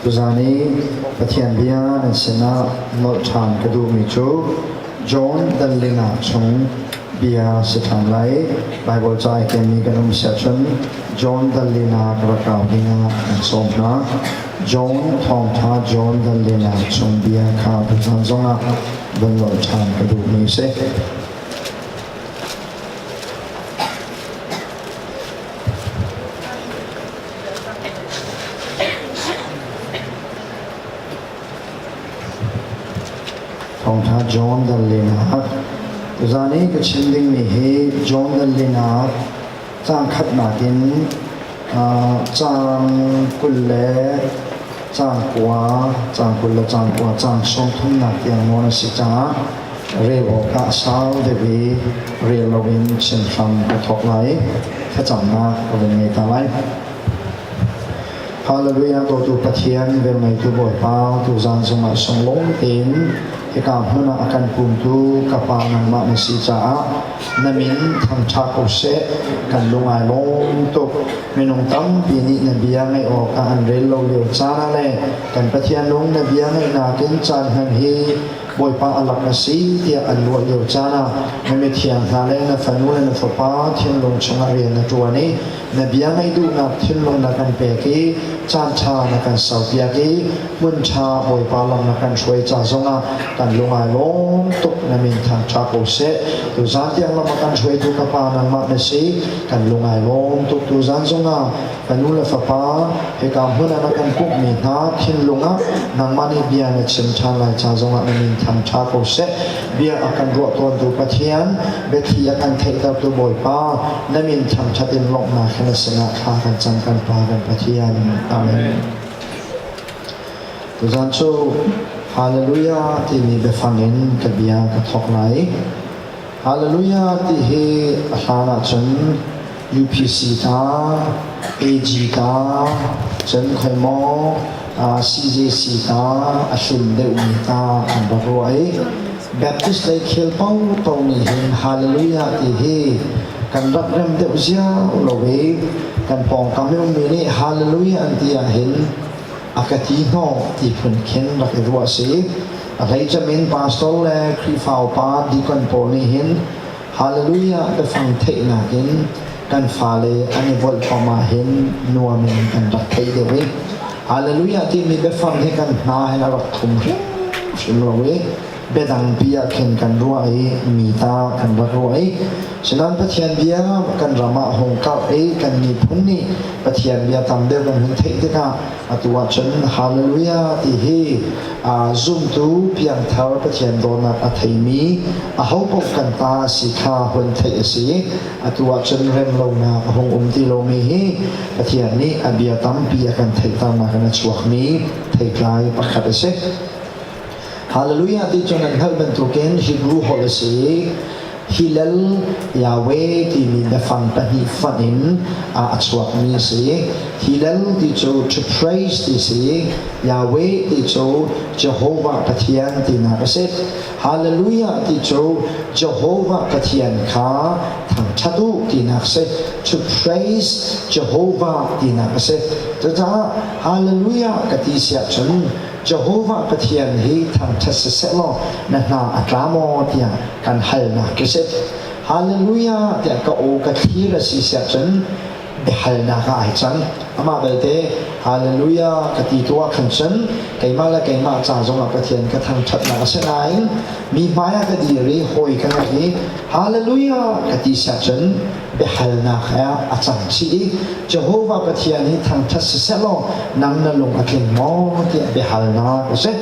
Tuzaan i Pathian bia nan sinah nolh ṭhan ka duhmi cu John Danlina chung bia si ṭhan lai. Baibal ca i kenmi kan um si ahcun John Danlina ka rak kau dingah kan sawm hna. John Thawngṭha John Danlina chung bia kha tuzaan zongah van nolh ṭhan ka duhmi a si. Thawngṭha John Dallinak Tuzaan i ka chim dingmi hi John Dallinak caang khatnak in caang 20 le caang 9, caang 20 le caang 9, caang 30nak tiang nawn a si caah rel awkah sau deuh i rel loin chim hram ka thawk lai. Thlacamnak ka vun ngei ta lai. Hallelujah dawtu Pathian velngeitu Bawipa tuzaan zongah sunglawi tein hika hmun ah a kan pumtu ka Pa nangmah na si caah na min thangṭha ko seh. Kan lung ai lawm tuk. Minung tampi nih na bia ngaih awkah an rel lo lio caan ah le kan Pathian lung na bia ngaihnak in caan hman hi Bawipa a lak a si tiah an ruah lio caan ah na mithiang hna le na fanu le na fapa thinlung chungah rian na ṭuan i na bia ngaih duhnak thinlung na kan pek i caan ṭha na kan saupiak i hmun ṭha Bawipa lam na kan hruai ca zongah kan lung ai lawm tuk. Na min thangṭha ko seh. Tuzaan tiang lam a kan hruaitu ka Pa nangmah na si. Kan lung ai lawm tuk. Tuzaan zongah ka nu le fapa hika hmun ah na kan pumhmi hna thinlung ah nangmah nih bia na chim ṭhan lai ca zongah na min thangṭha ko seh. Bia a kan ruah tawntu Pathian, biathli a kan theihtertu Bawipa, na min thangṭhat in lawmhnak he na sinah thla kan cam kan Pa kan Pathian. Amen. Tuzaan cu Hallelujah timi biafang in ka bia ka thawk lai. Hallelujah ti hi a hlan ahcun UPC ta, AG ta, cun khoi maw CJC ta a hlim deuhmi ta an rak ruah i Baptist lei khel paopaoh nih hin Hallelujah ti hi kan rak rem deuh ziau lo i kan pawngkam i ummi nih Hallelujah an ti ahhin a ka ti hnawh ti phun khin rak i ruah si. A hleicem in pastor le Khrihfa upa deacon pawl nih hin Hallelujah biafang theihnak in kan fale an i volhpam ah hin nuam in an rak theih deuh i Hallelujah timi biafang hi kan hna hin a rak thum hrimhrim lo i biadang pi ah khin kan ruah i mi ta kan rak ruah i Sinan Pathian bia kan ram ah hung karh i kan miphun nih Pathian bia tam deuh kan hun theih tikah atu ahcun Hallelujah ti hi zumtu piangthar Pathian dawtnak a theimi ahopaoh kan ta si kha hun theih a si. Atu ahcun remlonak a hung um ti lomi hi Pathian nih a bia tampi a kan theihternak in a chuakmi theitlai pakhat a si. Hallelujah ti cu nan hngalh bantukin Hebrew holh a si i Hillel Yahweh timi biafang pahnih fonh in a chuakmi a si. Hillel ti cu to praise ti si, Yahweh ti cu Jehovah Pathian tinak a si. Hallelujah ti cu Jehovah Pathian kha thangṭhat u tinak a si. To praise Jehovah tinak a si. Cucaah Hallelujah ka ti si ahcun Jehovah Pathian hi thangṭhat siseh law na hna a tla maw tiah kan halnak khi si. Hallelujah tiah ka aw ka thlir a si siah cun biahalnak ah ai cang. Amah belte Hallelujah ka ti tu ah khan cun keimah le keimah ca zongah Pathian ka thangṭhatnak a si nain mi hmai ah ka dir i hawi ka ngeih i Hallelujah ka ti siah cun biahalnak ah a cang chih i Jehovah Pathian hi thangṭhat siseh law nang na lung a tling maw tiah biahalnak a si.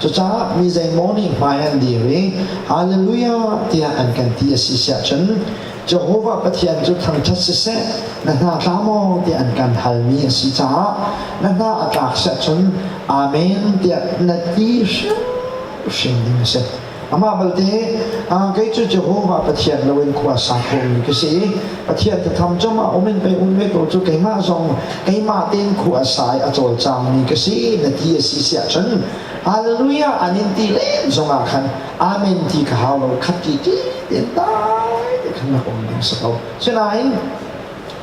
Cucaah mi zeimaw nih hmai an dir i Hallelujah tiah an kan ti a si siah cun Jehovah Pathian cu thangṭhat siseh na hna tla maw tiah an kan halmi a si caah na hna a tlak siah cun Amen tiah na ti hrimhrim ding a si. Amah balte kei cu Jehovah Pathian loin khua sa khomi ka si i Pathian thatham cam ah um in pei um ve ko cu keimah zong keimah tein khua sa i a cawlcangmi ka si na ti a si siah cun Hallelujah an in ti len zongah khan Amen ti ka hau lo khat ti ti tein dai te khan rak um ding si ko. Sinain.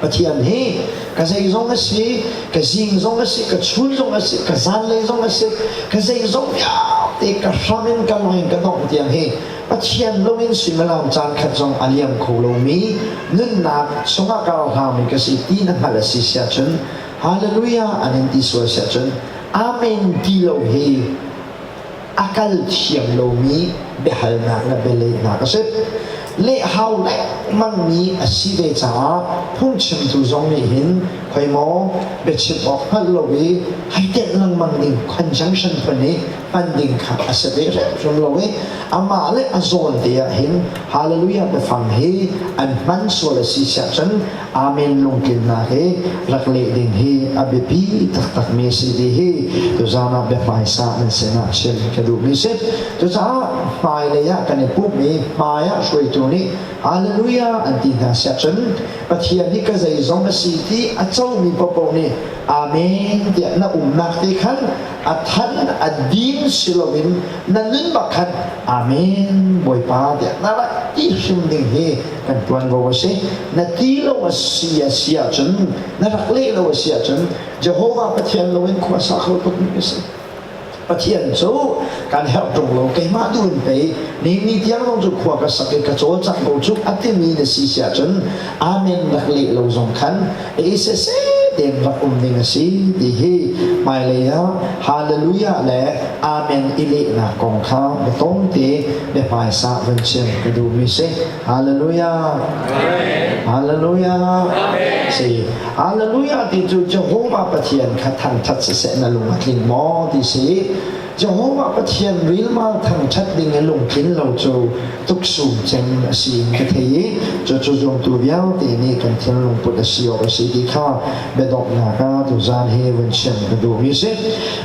Pathian hi ka zeizong a si, ka zing zong a si, ka chun zong a si, ka zanlei zong a si, ka zeizong vialte ka hram in ka lung in ka dongh tiang hi Pathian loin suimilam caan khat zong a liam kho lomi nunnak chungah ka hlangmi ka si ti na hngalh a si siahcun Hallelujah an in ti sual siahcun Amen ti lo hi a kal thiam lomi biahalnak le bialehnak a si. Leh hau lengmangmi a si ve caah phungchimtu zong nih hin khoi maw biachim awk hngalh lo i hei telh lengmang ding conjunction phun i hman ding kha a si ve hrimhrim lo i amah le a zawn te ah hin hallelujah biafang hi an hman sual a si siah cun Amen lungtlinnak hi rak leh ding hi a biapi taktakmi a si ti hi tuzaan ah biahmaisa nan sinah chim ka duhmi si. Cucaah hmailei ah kan i pumh i hmai ah hruaitu nih Hallelujah an ti hna siah cun Pathian hi ka zeizong a si ti a comi paohpaoh nih Amen tiah na umnak te khan a than a din si loin na nun bak khan Amen Bawipa tiah na rak ti hrim ding hi kan ṭuanvo a si. Na ti lo a si a si ahcun, na rak leh lo a si ahcun, Jehovah Pathian loin khua sa kho tukmi a si. Pathian cu kan herh ṭung lo, keimah tu in pei ni ni tiang zong cu khua ka sak i ka cawlcang ko cu a timi na si si ahcun amen rak leh lo zong khan i siseh tein rak um ding a si ti hi hmailei ah hallelujah le amen i lehnak kong kha biatlawmte biahmaisa van chim ka duhmi si. Hallelujah. Amen. Hallelujah. Amen. Si. Hallelujah ti cu Jehovah Pathian kha thangṭhat siseh na lung a tling maw ti si. Jehovah Pathian rilmal thangṭhat ding i lungtlin lo cu tuksum cem a si in ka thei i cucu zumtu vialte nih kan thinlung put a si awk a si ti kha biadonghnak ah tuzaan hi vun chim ka duhmi si.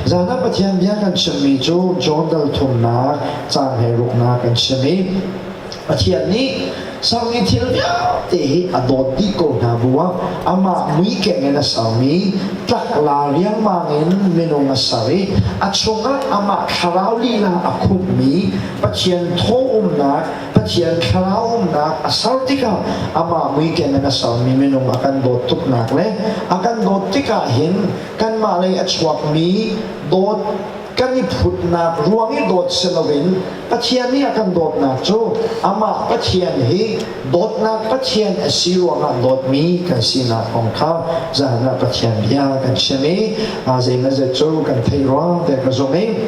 Zan ah Pathian bia kan chimmi cu John dal thumnak caang he ruknak kan chim i Pathian nih sermi thil vialte hi a dawt dih ko hna bu ah amah muikeng in a sermi tlakla riangmang in minung a ser i a chungah amah thlarau lila a khumhmi Pathian thaw umnak Pathian thlarau umnak a ser tikah amah muikeng in a sermi minung a kan dawt tuknak le a kan dawt tikah hin kanmah lei a chuakmi dawt kan i phutnak ruang i dawt si loin Pathian nih a kan dawtnak cu amah Pathian hi dawtnak Pathian a si ruangah dawtmi kan sinak kong kha zan ah Pathian bia kan chim i zeimazet cu kan theih ruang te ka zumh i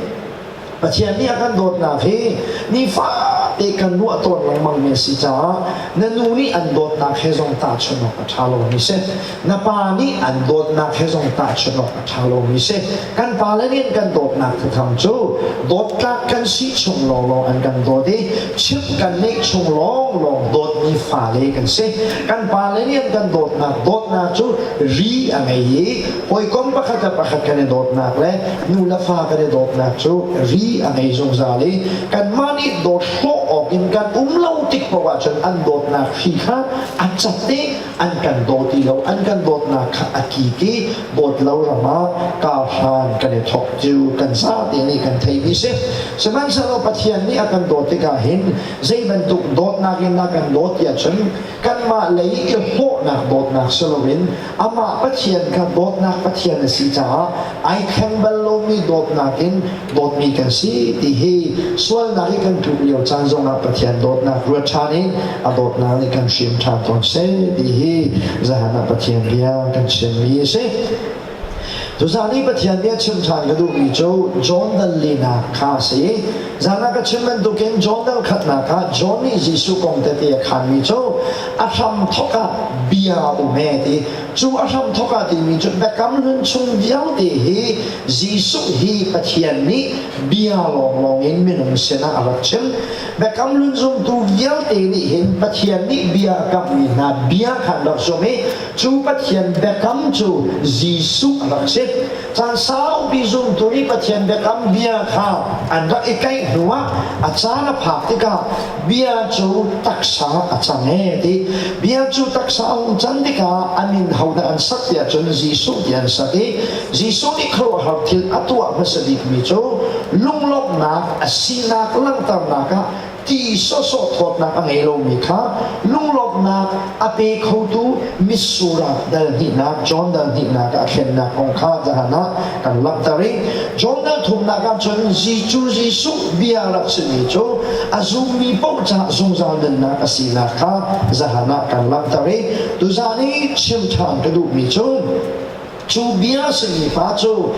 Pathian nih a kan dawtnak hi nifate kan ruah tawn lengmang mi a si caah na nu nih an dawtnak he zong tahchunh awk a ṭha lomi si. Na pa nih an dawtnak he zong tahchunh awk a ṭha lomi si. Kan pale nih an kan dawtnak thatham cu dawttlak kan si chung lawnglawng an kan dawt i chimh kan neih chung lawnglawng dawtmi fale kan si. Kan pale nih an kan dawtnak dawtnak cu ri a ngei i hawikom pakhat le pakhat kan i dawtnak le nu le fa kan i dawtnak cu ri a ngei zungzal i kanmah nih dawt hlawh awk in kan um lo tik paoh ahcun an dawtnak hri kha a cat i an kan daw ti lo an kan dawtnak kha a kik i dawt lo ram ah karhlan kan i thawk cu kan zate nih kan theimi si. Sihmanhsehlaw Pathian nih a kan dawt tikah hin zei bantuk dawtnak in a kan dawt tiah cun kanmah lei i hlawhnak dawtnak si loin amah Pathian kha dawtnak Pathian a si caah ai thleng bal lomi dawtnak in dawtmi kan si ti hi sualnak i kan tluk lio caan zongah Pathian dawtnak ruat ṭhan in a dawtnak nih kan hrim ṭhan tawn seh ti hi zahan ah Pathian bia kan chimmi a si. Tuzaan i Pathian bia chim ṭhan ka duhmi cu John dal linak kha a si. Zan ah ka chim bantukin John dal khatnak ah John nih Jesuh kong tete a khanmi cu a hram thawk ah bia um e ti cu a hram thawk ah timi cu biakam hlun chung vialte hi Jesuh hi Pathian nih bia lawnglawng in minung sinah a rak chim. Biakam hlun zumtu vialte nih hin Pathian nih bia a kamhmi hna bia kha an rak zumh i cu Pathian biakam cu Jesuh a rak si. Caan saupi zumtu nih Pathian biakam bia kha an rak i tlaih hnuah a caan a phak tikah bia cu taksa a cang ee ti. Bia cu taksa a hung can tikah a min hodah an sak tiah cun Jesuh ti an sak i Jesuh nih khuaruahhar thil a tuah hmasa bikmi cu lunglawmhnak a sinak langhternak ah. Ti sawsawh thawtnak a ngei lomi kha lunglawmhnak a pe khotu mitsur ah dal hnihnak John dal hnihnak ah a thlennak kong kha zahan ah kan langhter i John dal thumnak ah cun Jesuh Jesuh bia rak simi cu a zummi paoh caah zungzal nunnak a sinak kha zahan ah kan langhter i tuzan i chim ṭhan ka duhmi cu Cu bia simi pa cu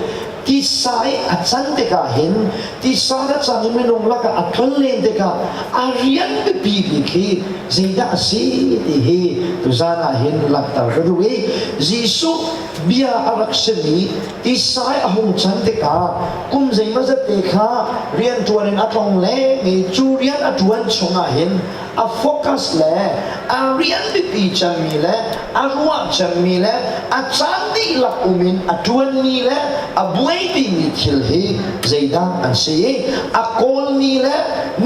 titsa i a can tikah hin titsa na cang i minung lakah a tlon len tikah a rian biapi bik hi zeidah a si ti hi tuzan ah hin langhter ka duh i Jesuh bia a rak simi titsa i a hung can tikah kum zeimawzat te kha rianṭuan in a tlong leng i cu rian a ṭuan chungah hin a focus le a rian biapi cemmi le a ruah cemmi le a caan dihlak um in a ṭuanmi le a buaipimi thil hi zeidah an si i a kawlmi le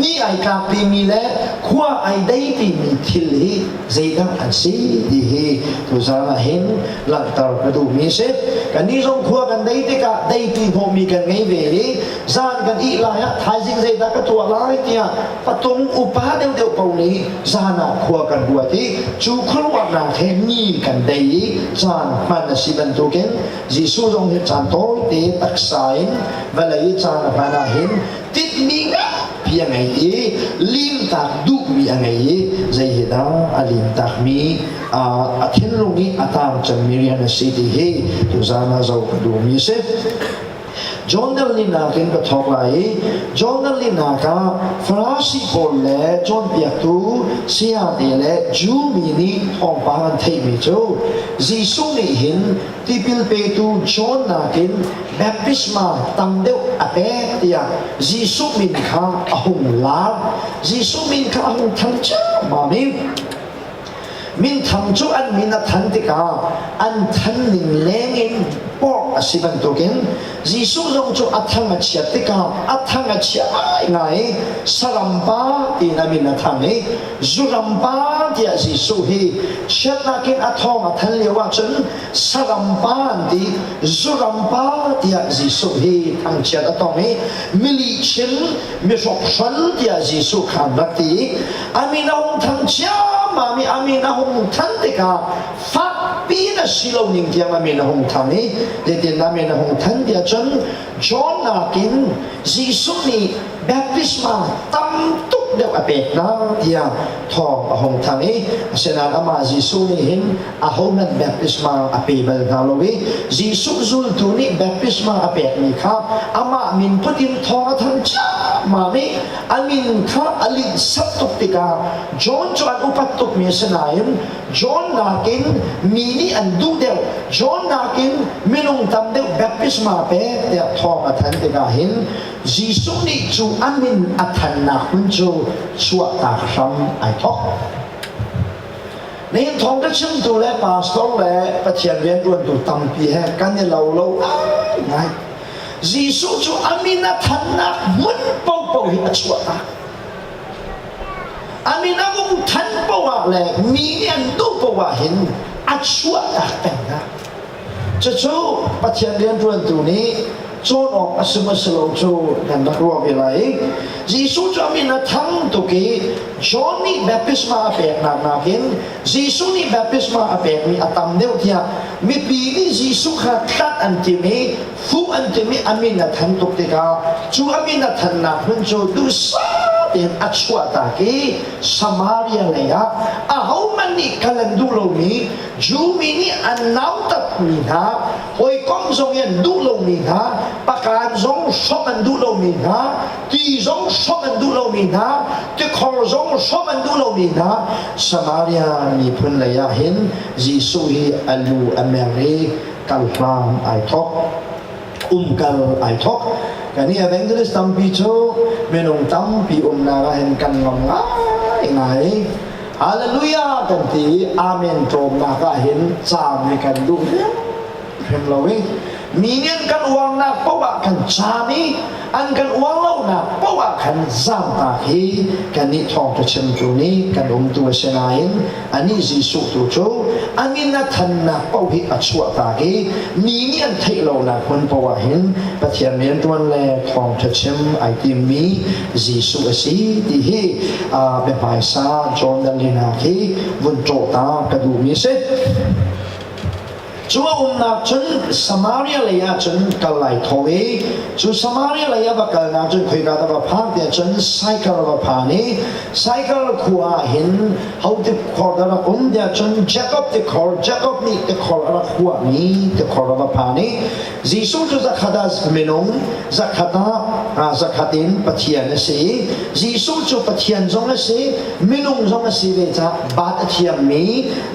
ni ai tlakpimi le khua ai deipimi thil hi zeidah an si ti hi tuzaan ah hin langhter ka duhmi a si. Kannih zong khua kan dei tikah deipi hnawhmi kan ngei ve i zan kan ih lai ah thaizing zeidah ka tuah lai tiah patung upa deuhdeuh ko nih zan ah khua kan ruat i cu khuaruahnak he ni kan dei i caan hman a si bantukin Jesuh zong hi caan tawite taksa in vawlei i caan a hman ah hin tinhmi nganpi a ngei i limtak duhmi a ngei i zei hi dah a limtakmi a thinlung i a tang cemmi rian a si ti hi tuzaan ah zoh ka duhmi a si. John dal linak in ka thawk lai i John dal linak ah Farasi pawl le cawnpiaktu sayate le Jew mi nih thawngpang an theihmi cu Jesuh nih hin tipil petu John nakin baptisma tam deuh a pek tiah Jesuh min kha a hung lar. Jesuh min kha a hung thang ciammam i Minthang cu an min a than tikah an than ning lengin porh a si bantukin Jesuh zong cu a thang a chiat tikah a thang a chia ngaingai i saram pa tiin a min a thang i zuram pa tiah Jesuh hi chiatnak in a thawng a than lio ahcun saram pa an ti zuram pa tiah Jesuh hi thangchiat a tong i milihchim mihrokhrol tiah Jesuh kha an rak ti i a min a hung thang ciammam i a min a hung than tikah fakpi in a si lo ning tiang a min a hung thang i zeitin a min a hung than tiah cun John nakin Jesuh nih baptisma tam tuk deuh a pek hna tiah thawng a hung thang i asinain amah Jesuh nih hin ahohmanh baptisma a pe bal hna lo i Jesuh zultu nih baptisma a pekmi kha amah min put in thawng a thang ciammam i a min kha a linhsat tuk tikah John cu an upat tukmi a si nain John nakin mi nih an duh deuh John nakin minung tam deuh baptisma pek tiah thawng a than tikah hin Jesuh nih cu a min a thannak hmun cu chuahtak hram ai thawk. Nihin thawngṭha chimtu le pastor le Pathian rianṭuantu tampi he kan i lo lo ngai. Jesuh cu a min a thannak hmun paohpaoh hi a chuahtak. A min a vung than paoh ah le mi nih an duh paoh ah hin a chuahtak peng hna. Cucu Pathian rianṭuantu nih cawn awk a si maw si lo cu nan rak ruah ve lai. Jesuh cu a min a thang tuk i John nih baptisma a peknak nakin Jesuh nih baptisma a pekmi a tam deuh tiah mipi nih Jesuh kha tlat an tim i fuh an tim i a min a than tuk tikah cu a min a thannak hmun cu duhsah tein a chuahtak i Samaria lei ah ahohmanh nih kal an duh lomi Jew mi nih an nautatmi hna, hawikom zong i an duh lomi hna, pakaan zong hrawmh an duh lomi hna, ti zong hrawmh an duh lomi hna, tikhor zong hrawmh an duh lomi hna, Samaria miphun lei ah hin Jesuh hi a lu a mer i kal hlang ai thawk. Umkal ai thawk. Kan i evangelist tampi cu minung tampi umnak ah hin kan ngam ngaingai. Hallelujah kan ti i Amen tlawmnak ah hin caam hi kan duh hrim lo i mi nih an kan uarnak paoh ah kan caam i an kan uar lonak paoh ah khan zaamtak hi kannih thawngṭha chimtu nih kan umtu a si nain anih Jesuh tu cu a min a thannak paoh hi a chuahtak i mi nih an theih lonak hmun paoh ah hin Pathian rianṭuan le thawngṭha chim ai timmi Jesuh a si ti hi biahmaisa John Dalina hi vun ṭawh ta ka duhmi a si. Cu a umnak cun Samaria lei ah cun kal ai thawh i cu Samaria lei a va kalnak cun khoika dah va phak tiah cun Saikar a va phan i Saikar khua ah hin ho tikhor dah rak um tiah cun Jakob tikhor Jakob nih tikhor a rak huahmi tikhor a va phan i Jesuh cu zakhat ah minung zakhat ah zakhat in Pathian a si i Jesuh cu Pathian zong a si minung zong a si ve caah bat a thiammi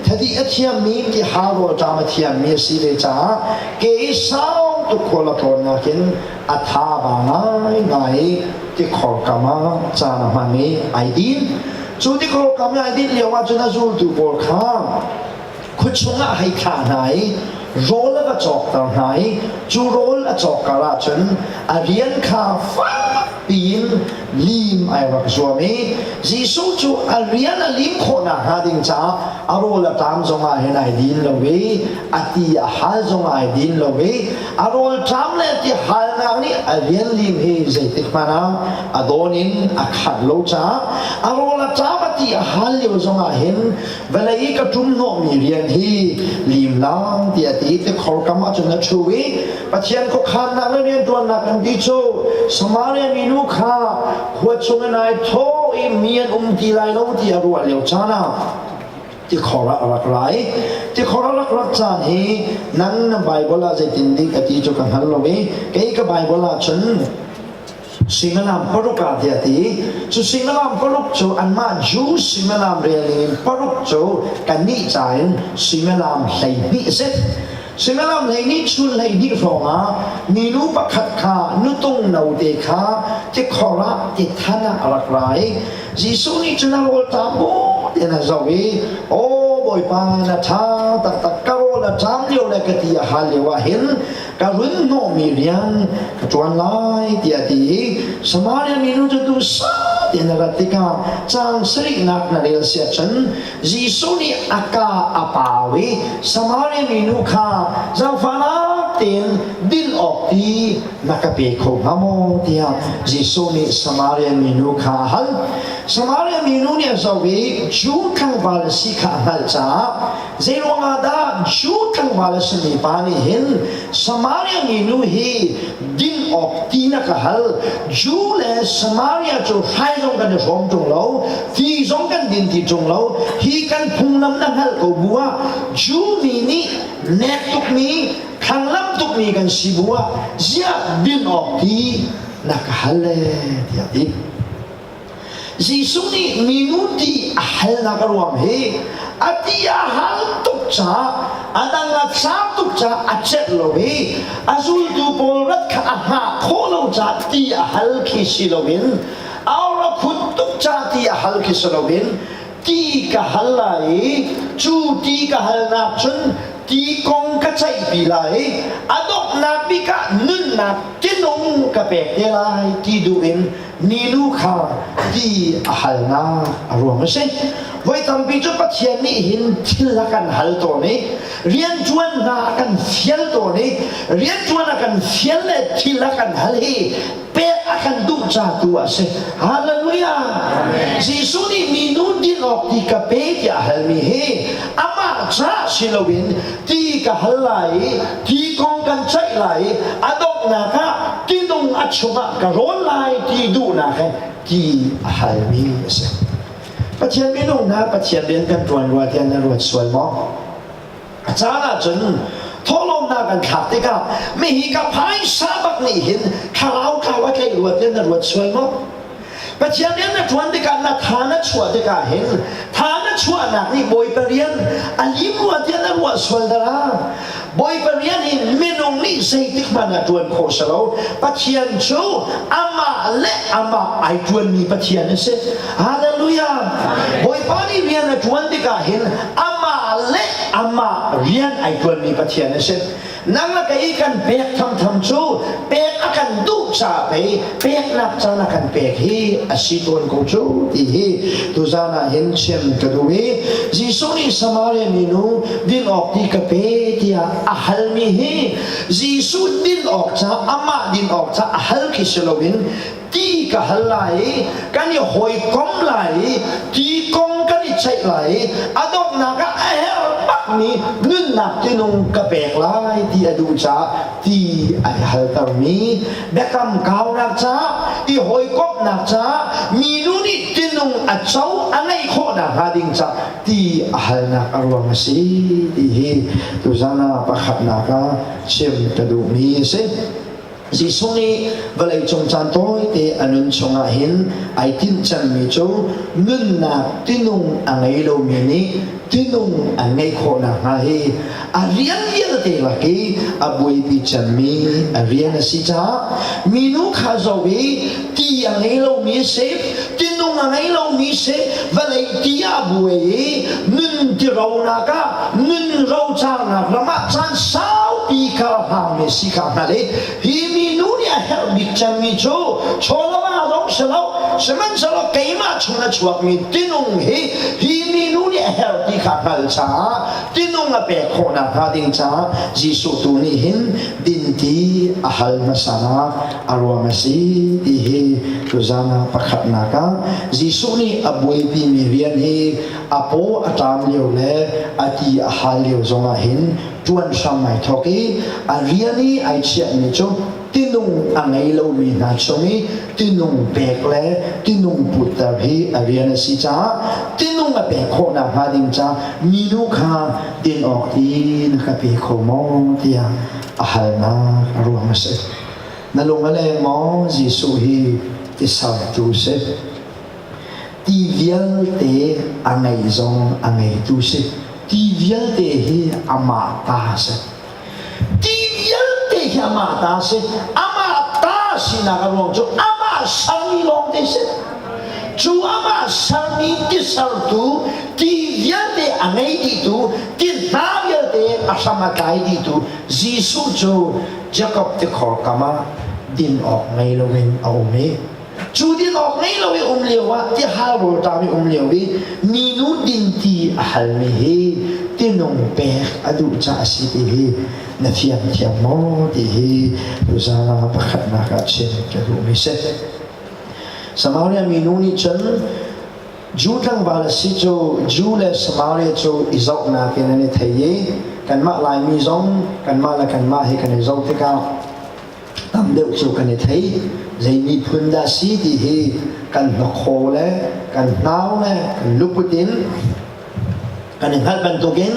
thadi a thiammi ti hal rawlṭam a thiammi a si ve caah ke i sau tuk khual a tlawnnak in a tha ba ngaingai i tikhor kam ah caan a hman i ai din. Cu tikhor kam i ai din lio ah cun a zultu pawl kha khuachung ah hei thlah hna i rawl a va cawkter hna i cu rawl a cawk kar ah cun a rian kha fak piin lim ai rak zuam i Jesuh cu a rian a lim khawh nakhnga ding caah a rawl a ṭam zongah hin ai din lo i a ti a hal zongah ai din lo i a rawl ṭam le ti halnak nih a rian lim hi zeitik hmanh ah a dawn in a khat lo caah a rawl a ṭam a ti a hal lio zongah hin vawlei i ka ṭum hnawhmi rian hi lim lang tiah ti tikhor kam ah cun a ṭhu i Pathian khuakhannak le rianṭuannak kan ti cu Samaria minu kha khua chung in ai thawh i mi an um ti lai lo ti a ruah lio caan ah tikhor ah a rak ra i tikhor a rak rak caan hi nang na Bible ah zeitin dik a ti cu ka hngal lo i kei ka Bible ah cun suimilam paruk ah tiah a ti cu suimilam paruk cu anmah Jew suimilam rel ning in paruk cu kannih ca in suimilam 12 a si. Suimilam 12 chun 12 hrawng ah minu pakhat kha nutung note kha tikhor ah tithan ah a rak ra i Jesuh nih cun a rawl ṭam bu tein a zoh i Aw Bawipa na ṭha taktak ka rawl a ṭam lio le ka ti a hal lio ah hin ka run hnawhmi rian ka ṭuan lai tiah a ti i Samaria minu cu duhsah tein a rat tikah caang sarihnak na rel si ahcun Jesuh nih a ka a pau i Samaria minu kha zaangfahnak tein din awk ti na ka pe kho hnga maw tiah Jesuh nih Samaria minu kha a hal. Samaria minu nih a zoh i Jew tlangval a si kha a hngalh caah Zeiruang ah dah Jew tlangval a simi pa nih hin Samaria minu hi din awk ti na ka hal? Jew le Samaria cu hrai zong kan i hrawm ṭung lo, ti zong kan din ti ṭung lo. Hi kan phunglam na hngalh ko bu ah Jew mi nih nek tukmi, thlanglamh tukmi kan si bu ah ziah din awk ti na ka hal le tiah a ti. Jesuh nih minu ti a halnak a ruang hi a ti a hal tuk caah a dang a caam tuk caah a celh lo i a zultu pawl rat kha a hngah khawh lo caah ti a hal khi si loin a or a khut tuk caah ti a hal khi si loin ti ka hal lai i cu ti ka halnak cun ti kong ka ceihpi lai i a donghnak bik ah nunnak tinung ka pek te lai ti duh in minu kha ti a halnak a ruang a si. Voi tampi cu Pathian nih hin thil a kan hal tawn i rianṭuan hna a kan fial tawn i rianṭuan a kan fial le thil a kan hal hi pek a kan duh ca tu a si. Hallelujah! Jesuh nih minu din awk ti ka pe tiah a halmi hi amah ca si loin ti ka hal lai i ti kong kan ceih lai i a donghnak ah tinung a chungah ka rawn lai ti duhnak he ti a halmi a si. Pathian minung hna Pathian rian kan ṭuan rua tiah na ruat sual maw? A caan ahcun thawhlawmnak kan thlak tikah mihi ka phaisa bak nih hin thlarau tlau a tlaih rua tiah na ruat sual maw? Pathian rian na ṭuan tikah na tha na chuah tikah hin tha na chuahnak nih Bawipa rian a lim rua tiah na ruah sual dara. Bawipa rian hi minung nih zeitik hmanh ah ṭuan khawh si lo. Pathian cu amah le amah ai ṭuanmi Pathian a si. Hallelujah! Bawipa nih rian a ṭuan tikah hin amah le Amah rian ai ṭuanmi Pathian a si. Nang le kei kan pek thamtham cu pek a kan duh caah pei peknak caan a kan pek hi a si tawn ko cu ti hi tuzan ah hin chim ka duh i Jesuh nih Samaria minu din awk ti ka pe tiah a halmi hi Jesuh din awk ca amah din awk ca a hal khi si loin ti ka hal lai i kan i hawikom lai i ti kong kan i ceih lai i a donghnak ah a herh bakmi nunnak tinung ka pek lai ti a duh caah ti ai haltermi biakam kaunak caah i hawikomhnak caah minu nih tinung a co a ngeih khawh nakhnga ding caah ti a halnak a ruang a si ti hi tuzan ah pakhatnak ah chim ka duhmi a si. Jesuh nih vawleicung caan tawite a nun chungah hin ai tinh cemmi cu nunnak tinung a ngei lomi nih tinung an ngeih khawh nakhnga hi a rian vialte lak i a buaipi cemmi a rian a si caah minu kha zoh i ti a ngei lomi a si, tinung a ngei lomi si, vawlei ti ah buai i nun tironak ah nun rocarnak ram ah caan saupi kha a hngangmi si kha hngalh i hi minu nih a herh bik cemmi cu chawlama zong si lo, sihmanhsehlaw keimah chung a chuakmi tinung hi hi minu nih a herh ti kha hngalh caah tinung a pek khawh nakhnga ding caah Jesuh tu nih hin dinti a hal hmasa a ruang a si ti hi tuzan ah pakhatnak ah Jesuh nih a buaipimi rian hi a paw a ṭam lio le a ti a hal lio zongah hin ṭuan hram ai thawk i a rian i ai chiahmi cu tinung a ngei lomi hna chung i tinung pek le tinung putter hi a rian a si caah tinung a pek khawh nakhnga ding caah minu kha din awk ti na ka pe kho maw tiah a halnak a ruang a si. Na lung a leng maw? Jesuh hi tisartu si. Ti vialte a ngei zong a ngeitu si. Ti vialte hi amah ta si. Ti vialte hi amah ta si. Amah ta sinak a ruang cu amah sermi lawngte si. Cu amah sermi tisartu, ti vialte a ngei dihtu, ti hna vialte a hram a tlai dihtu Jesuh cu Jakob tikhor kam ah din awk ngei loin a um i cu din awk ngei lo i um lio ah tihal rawlṭam i um lio i minu dinti a halmi hi tinung pek a duh caah a si ti hi na fiang thiam maw ti hi tuzaan ah pakhatnak ah chim ka duhmi si. Samaria minu nih cun Jew tlangval a si cu Jew le Samaria cu i zohnak in an i thei i kanmah Laimi zong kanmah le kanmah hi kan i zoh tikah tam deuh cu kan i thei. Zei miphun dah si ti hi kan hnakhaw le kan hnau le kan luput in Kan i hngalh bantukin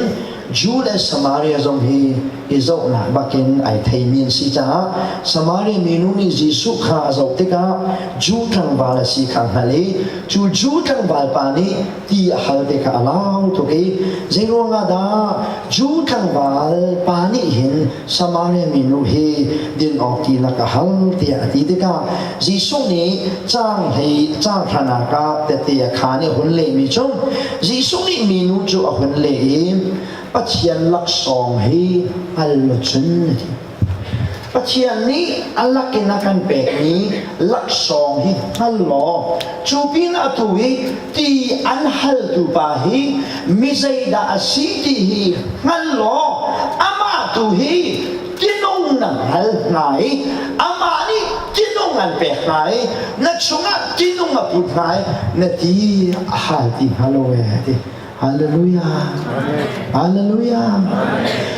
Jew le Samaria zong hi i zohnak bakin ai theimi an si caah Samaria minu nih Jesuh kha a zoh tikah Jew tlangval a si kha a hngalh i cu Jew tlangval pa nih ti a hal te kha a lau tuk i zeiruangah dah Jew tlangval pa nih hin Samaria minu hi din awk ti lak a hal tiah a ti tikah Jesuh nih caang hlei caang hranak ah tette a khaan i a hun lehmi cu Jesuh nih minu cu a hun leh i Pathian laksawng hi hngal law cun a ti. Pathian nih a lakin a kan pekmi laksawng hi hngal law cu pin atu i ti an haltu pa hi mi zeidah a si ti hi hngal law amah tu hi tinung na hngal hna i amah nih tinung an pek hna i na chungah tinung a put hna i na ti a hal ti hnga lo e ti. Hallelujah. Hallelujah.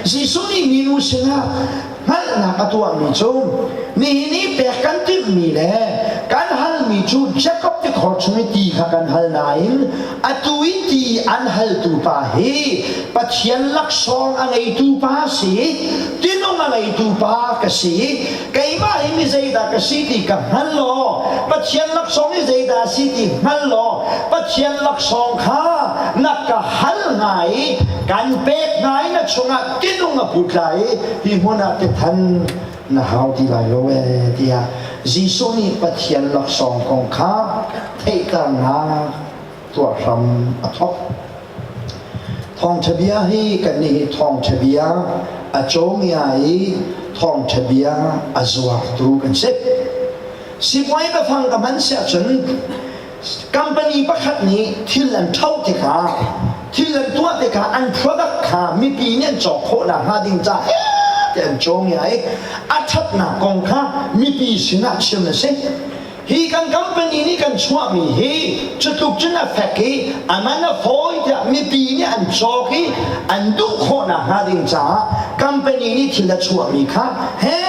Jesuh nih minu sinah hngalhnak a tuahmi cu nihin i pek kan timhmi le kan halmi cu Jacob tikhor chung i ti kha kan hal nain atu i ti an haltu pa hi Pathian laksawng a ngeitu pa si, tinung a ngeitu pa ka si. Keimah hi mi zeidah ka si ti ka hngal law, Pathian laksawng hi zeidah a si ti hngal law, Pathian laksawng kha na ka hal hnga i kan pek hna i na chungah tinung a put lai i hi hmun ah tithan na hau ti lai lo ee tiah Jesuh nih Pathian laksawng kong kha theihternak tuah hram a thawk. Thawngṭha bia hi kannih hi thawngṭha bia a cawngia i thawngṭha bia a zuartu kan si. Sipuai biafang ka hman siah cun company pakhat nih thil an ṭho tikah thil an tuah tikah an product kha mipi nih an cawk khawh nakhnga ding ca ti an cawngia i a ṭhatnak kong kha mipi sinah chim a si. Hi kan company nih kan chuahmi hi cutluk cun a fek i a man a fawi tiah mipi nih an cawk i an duh khawh nakhnga ding caah company nih thil a chuahmi kha he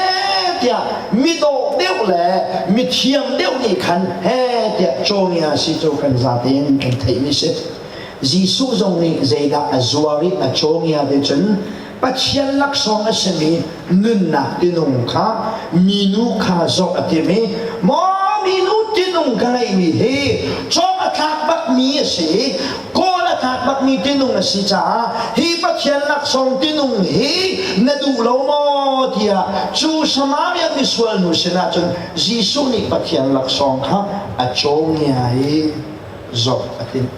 tiah midawh deuh le mithiam deuh nih khan he tiah cawngia si cu kan zatein kan theihmi si. Jesuh zong nih zeidah a zuar i a cawngia te cun Pathian laksawng a simi nunnak tinung kha minu kha zoh a tim i maw minu tinung ka ngeihmi hi cawk a tlak bakmi a si kawl a tlak bakmi tinung a si caah hi Pathian laksawng tinung hi na duh lo maw tiah cu Samaria misual nu sinah cun Jesuh nih Pathian laksawng kha a cawngia i zoh a timh.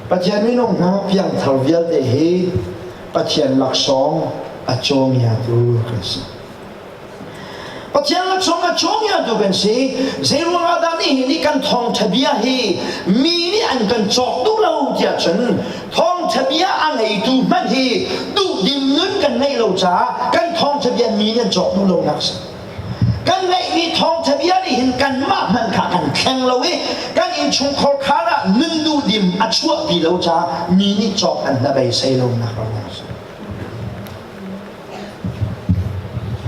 Pathian minung hna piangthar vialte hi Pathian laksawng a cawngiatu kan si. Pathian laksawng a cawngiatu kan si. Zeiruangah dah nihin i kan thawngṭha bia hi mi nih an kan cawk duh lo tiah cun thawngṭha bia a ngeitu hmanh hi duhdim nun kan ngeih lo caah kan thawngṭha bia mi nih an cawk duh lonak a si. Kan ngeihmi thawngṭha bia nih hin kanmah hmanh kha kan thleng lo i kan innchungkhar khar ah nun duhdim a chuahpi lo caah mi nih cawk an hnabeisei lonak ram a si.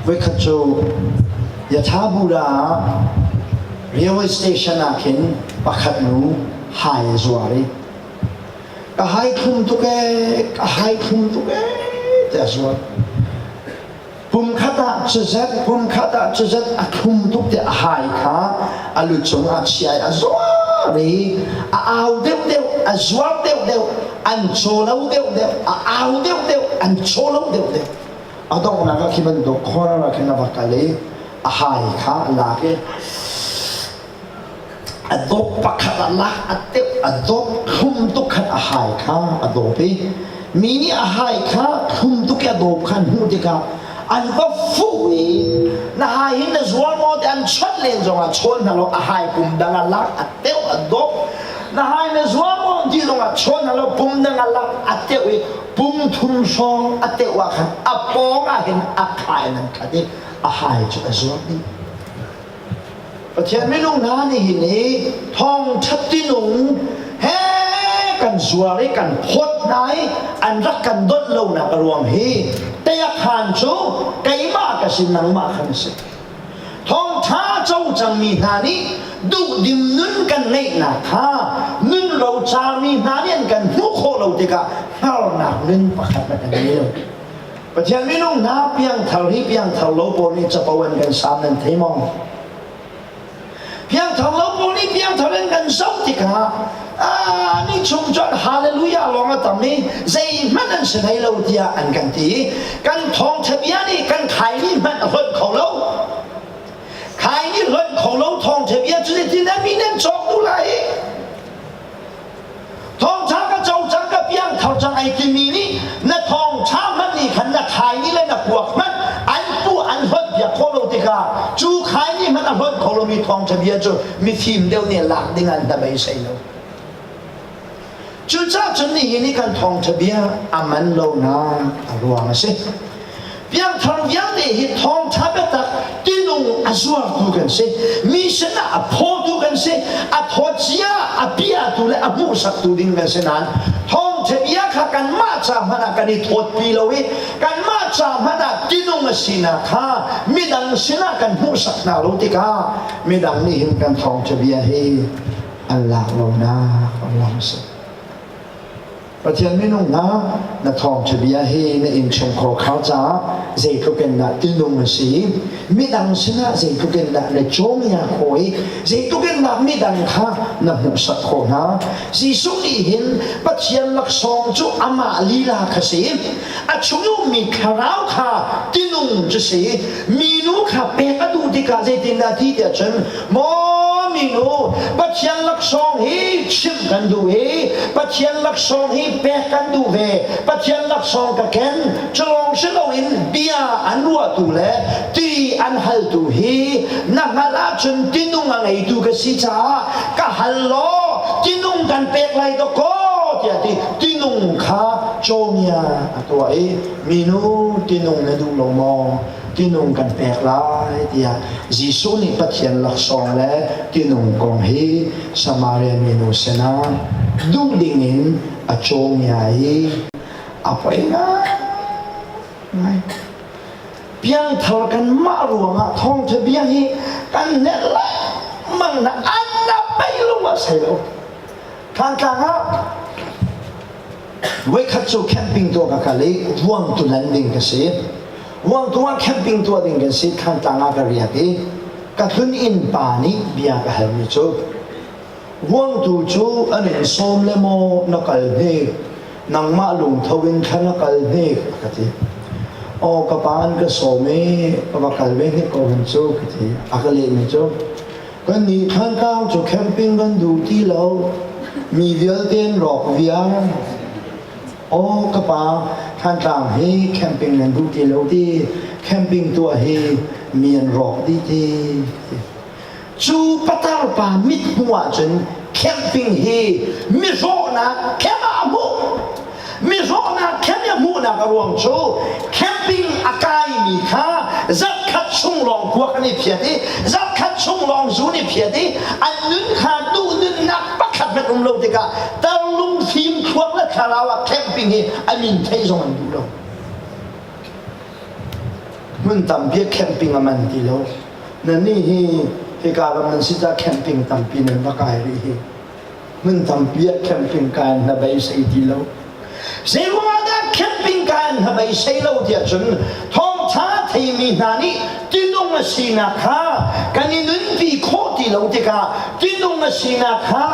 Voikhat cu Yathabura ah railway station ah khin pakhat nu hai a zuar i ka hai thlum tuk ee, ka hai thlum tuk ee tiah a zuar. Pumkhat ah cuzat, pumkhat ah cuzat a thlum tuk tiah a hai kha a lu cung ah chia i a zuar i a au deuhdeuh, a zuar deuhdeuh, an caw lo deuhdeuh, a au deuhdeuh, an caw lo deuhdeuh. A donghnak ah khi bantuk corner ah khin a va kal i a hai kha a lak i a dawp pakhat a lak a teuh a dawp thlum tuk khan a hai kha a dawp i mi nih a hai kha thlum tuk i a dawp kha an hmuh tikah an va fuh i na hai hin na zuar maw ti an chawnh len zongah chawn hna lo a hai pum dang a lak a teuh a dawp na hai na zuar maw ti zongah chawn hna lo pum dang a lak a teuh i pum thum hrawng a teuh ah khan a pawng ah hin a khai in an khat i a hai cu a zuar dih. Pathian minung hna nih hin hi thawngṭha tinung he kan zuar i kan phawt hna i an rak kan donh lonak a ruang hi teiakhan cu keimah ka si nangmah khan a si. Thawngṭha co cangmi hna nih duhdim nun kan ngeihnak kha nun rocarmi hna nih an kan hmuh khawh lo tikah hngarnak nun pakhat na kan ngei lo. Pathian minung hna piangthar hi piangthar lo pawl nih capo an kan sam nan thei maw? Piangthar lo pawl nih piangthar in kan zoh tikah ah ni chung cun hallelujah lawng a tam i zeihmanh an si hlei lo tiah an kan ti. Kan thawngtha bia nih kan khaini hmanh a hlonh kho lo. Khaini hlonh kho lo thawngtha bia cu zeitin dah mi nan cawk duh lai? Thawngṭha ka co cang ka piangthar cang ai timi nih na thawngṭha hmanh nih khan na khaini le na kuak hmanh an pu an hlonh piak khawh lo tikah cu khaini hmanh a hlonh kho lomi thawngṭha bia cu mifim deuh nih lak ding an hna beisei lo. Cucaah cun nihin i kan thawngṭha bia a man lonak a ruang a si. Piangthar vialte hi thawngṭha biatak tinung a zuartu kan si. Mi sinah a phawtu kan si. A thawcia a piatu le a hmuhsaktu ding kan si nain thawngṭha bia kha kanmah ca hmanh ah kan i thawtpi lo i kanmah ca hmanh ah tinung a sinak kha midang sinah kan hmuhsak hna lo tikah midang nih hin kan thawngṭha bia hi an lak lonak a ruang a si. Pathian minung hna, na thawngṭha bia hi na innchungkhar khar caah zeitluk in dah tinung a si i midang sinah zeitluk in dah na cawngia khawh i zeitluk in dah midang kha na hmuhsak khawh hna. Jesuh nih hin Pathian laksawng cu amah lila kha si a chung i ummi thlarau kha tinung cu si minu kha pek a duh tikah zeitindah ti tiah cun maw. minu, Pathian laksawng hi chimh kan duh i Pathian laksawng hi pek kan duh ve. Pathian laksawng ka ken. Cu lawng si loin bia an ruahtu le ti an haltu hi na hngalh ahcun tinung a ngeitu ka si caah ka hal law tinung kan pek lai dawkaw tiah ti tinung kha cawmia a tuah i minu tinung na duh lo maw? Tinung kan pek lai tiah Jesuh nih Pathian laksawng le tinung kong hi Samaria minu sinah duh dingin a cawmia i a poi ngaingai. Piangthar kanmah ruangah thawngṭha bia hi kan hnelh lengmang na an na pei lung ah sei lo. Thantlang ah Voikhat cu camping tuah ka kal i Vuangtu landing ka si. Vuangtu ah camping tuah ding kan si. Thantlang ah ka riak i ka tlun inn pa nih bia ka halmi cu Vuangtu cu an in sawm le maw na kal hnik nangmah lungtho in thla na kal hnik a ka ti. Aw ka pa an ka sawm i ka va kal ve hnik ko hen cu ka ti. A ka lehmi cu Kannih Thantlang cu camping kan duh ti lo. Mi vialte an rawk viar. Aw ka pa, Thantlang hi camping nan duh ti lo ti. Camping tuah hi mi an rawk dih ti. Cu patar pa mit hmuh ahcun camping hi mihrawhnak camp ah a hmuh. Mihrawhnak camp i a hmuhnak a ruang cu camping a kaimi kha zarhkhat chung lawng kuak an i phiat i zarhkhat chung lawng zu an i phiat i an nun kha duh nunnak pakhat hmanh um lo tikah tarlung fim thluak le thlarau ah camping hi a min theih zong an duh lo. Hmun tampi ah camping a man ti lo. Nannih hi hika ram nan si caah camping tampi nan va kai rih hi. Hmun tampi ah camping kai an hnabeisei ti lo. Zeiruangah dah camping kai an hnabeisei lo tiah cun thawngṭha theimi hna nih tinung a sinak kha kan i nunpi khawh ti lo tikah tinung a sinak kha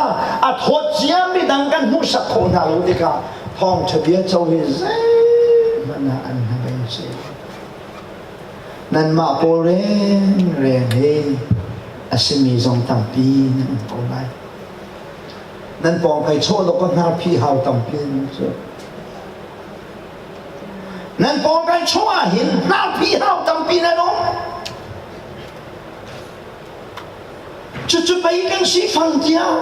a thawt cia midang kan hmuhsak khawh hna lo tikah thawngṭha bia co hi zeihmanh ah an hnabeisei lo. Nanmah pawl rengreng hi a simi zong tampi nan um ko lai. Nan pawng kai chawh dok ka hnar phi hau tampi nan cu. Nan pawng kai chawh ah hin hnar phi hau tampi nan um. Cucu pei kan si fang tiah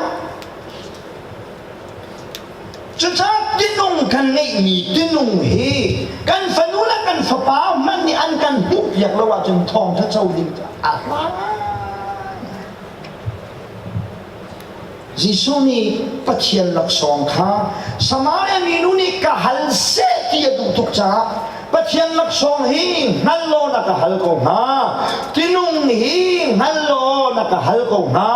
Cucaah tinung kan ngeihmi tinung hi kan fanu le kan fapa hmanh nih an kan hmuhpiak lo ahcun thawngṭha co ding cu a hla Jesuh nih Pathian laksawng kha Samaria minu nih ka hal seh ti a duh tuk caah Pathian laksawng hi hngal law na ka hal ko hnga. Tinung hi hngal law na ka hal ko hnga.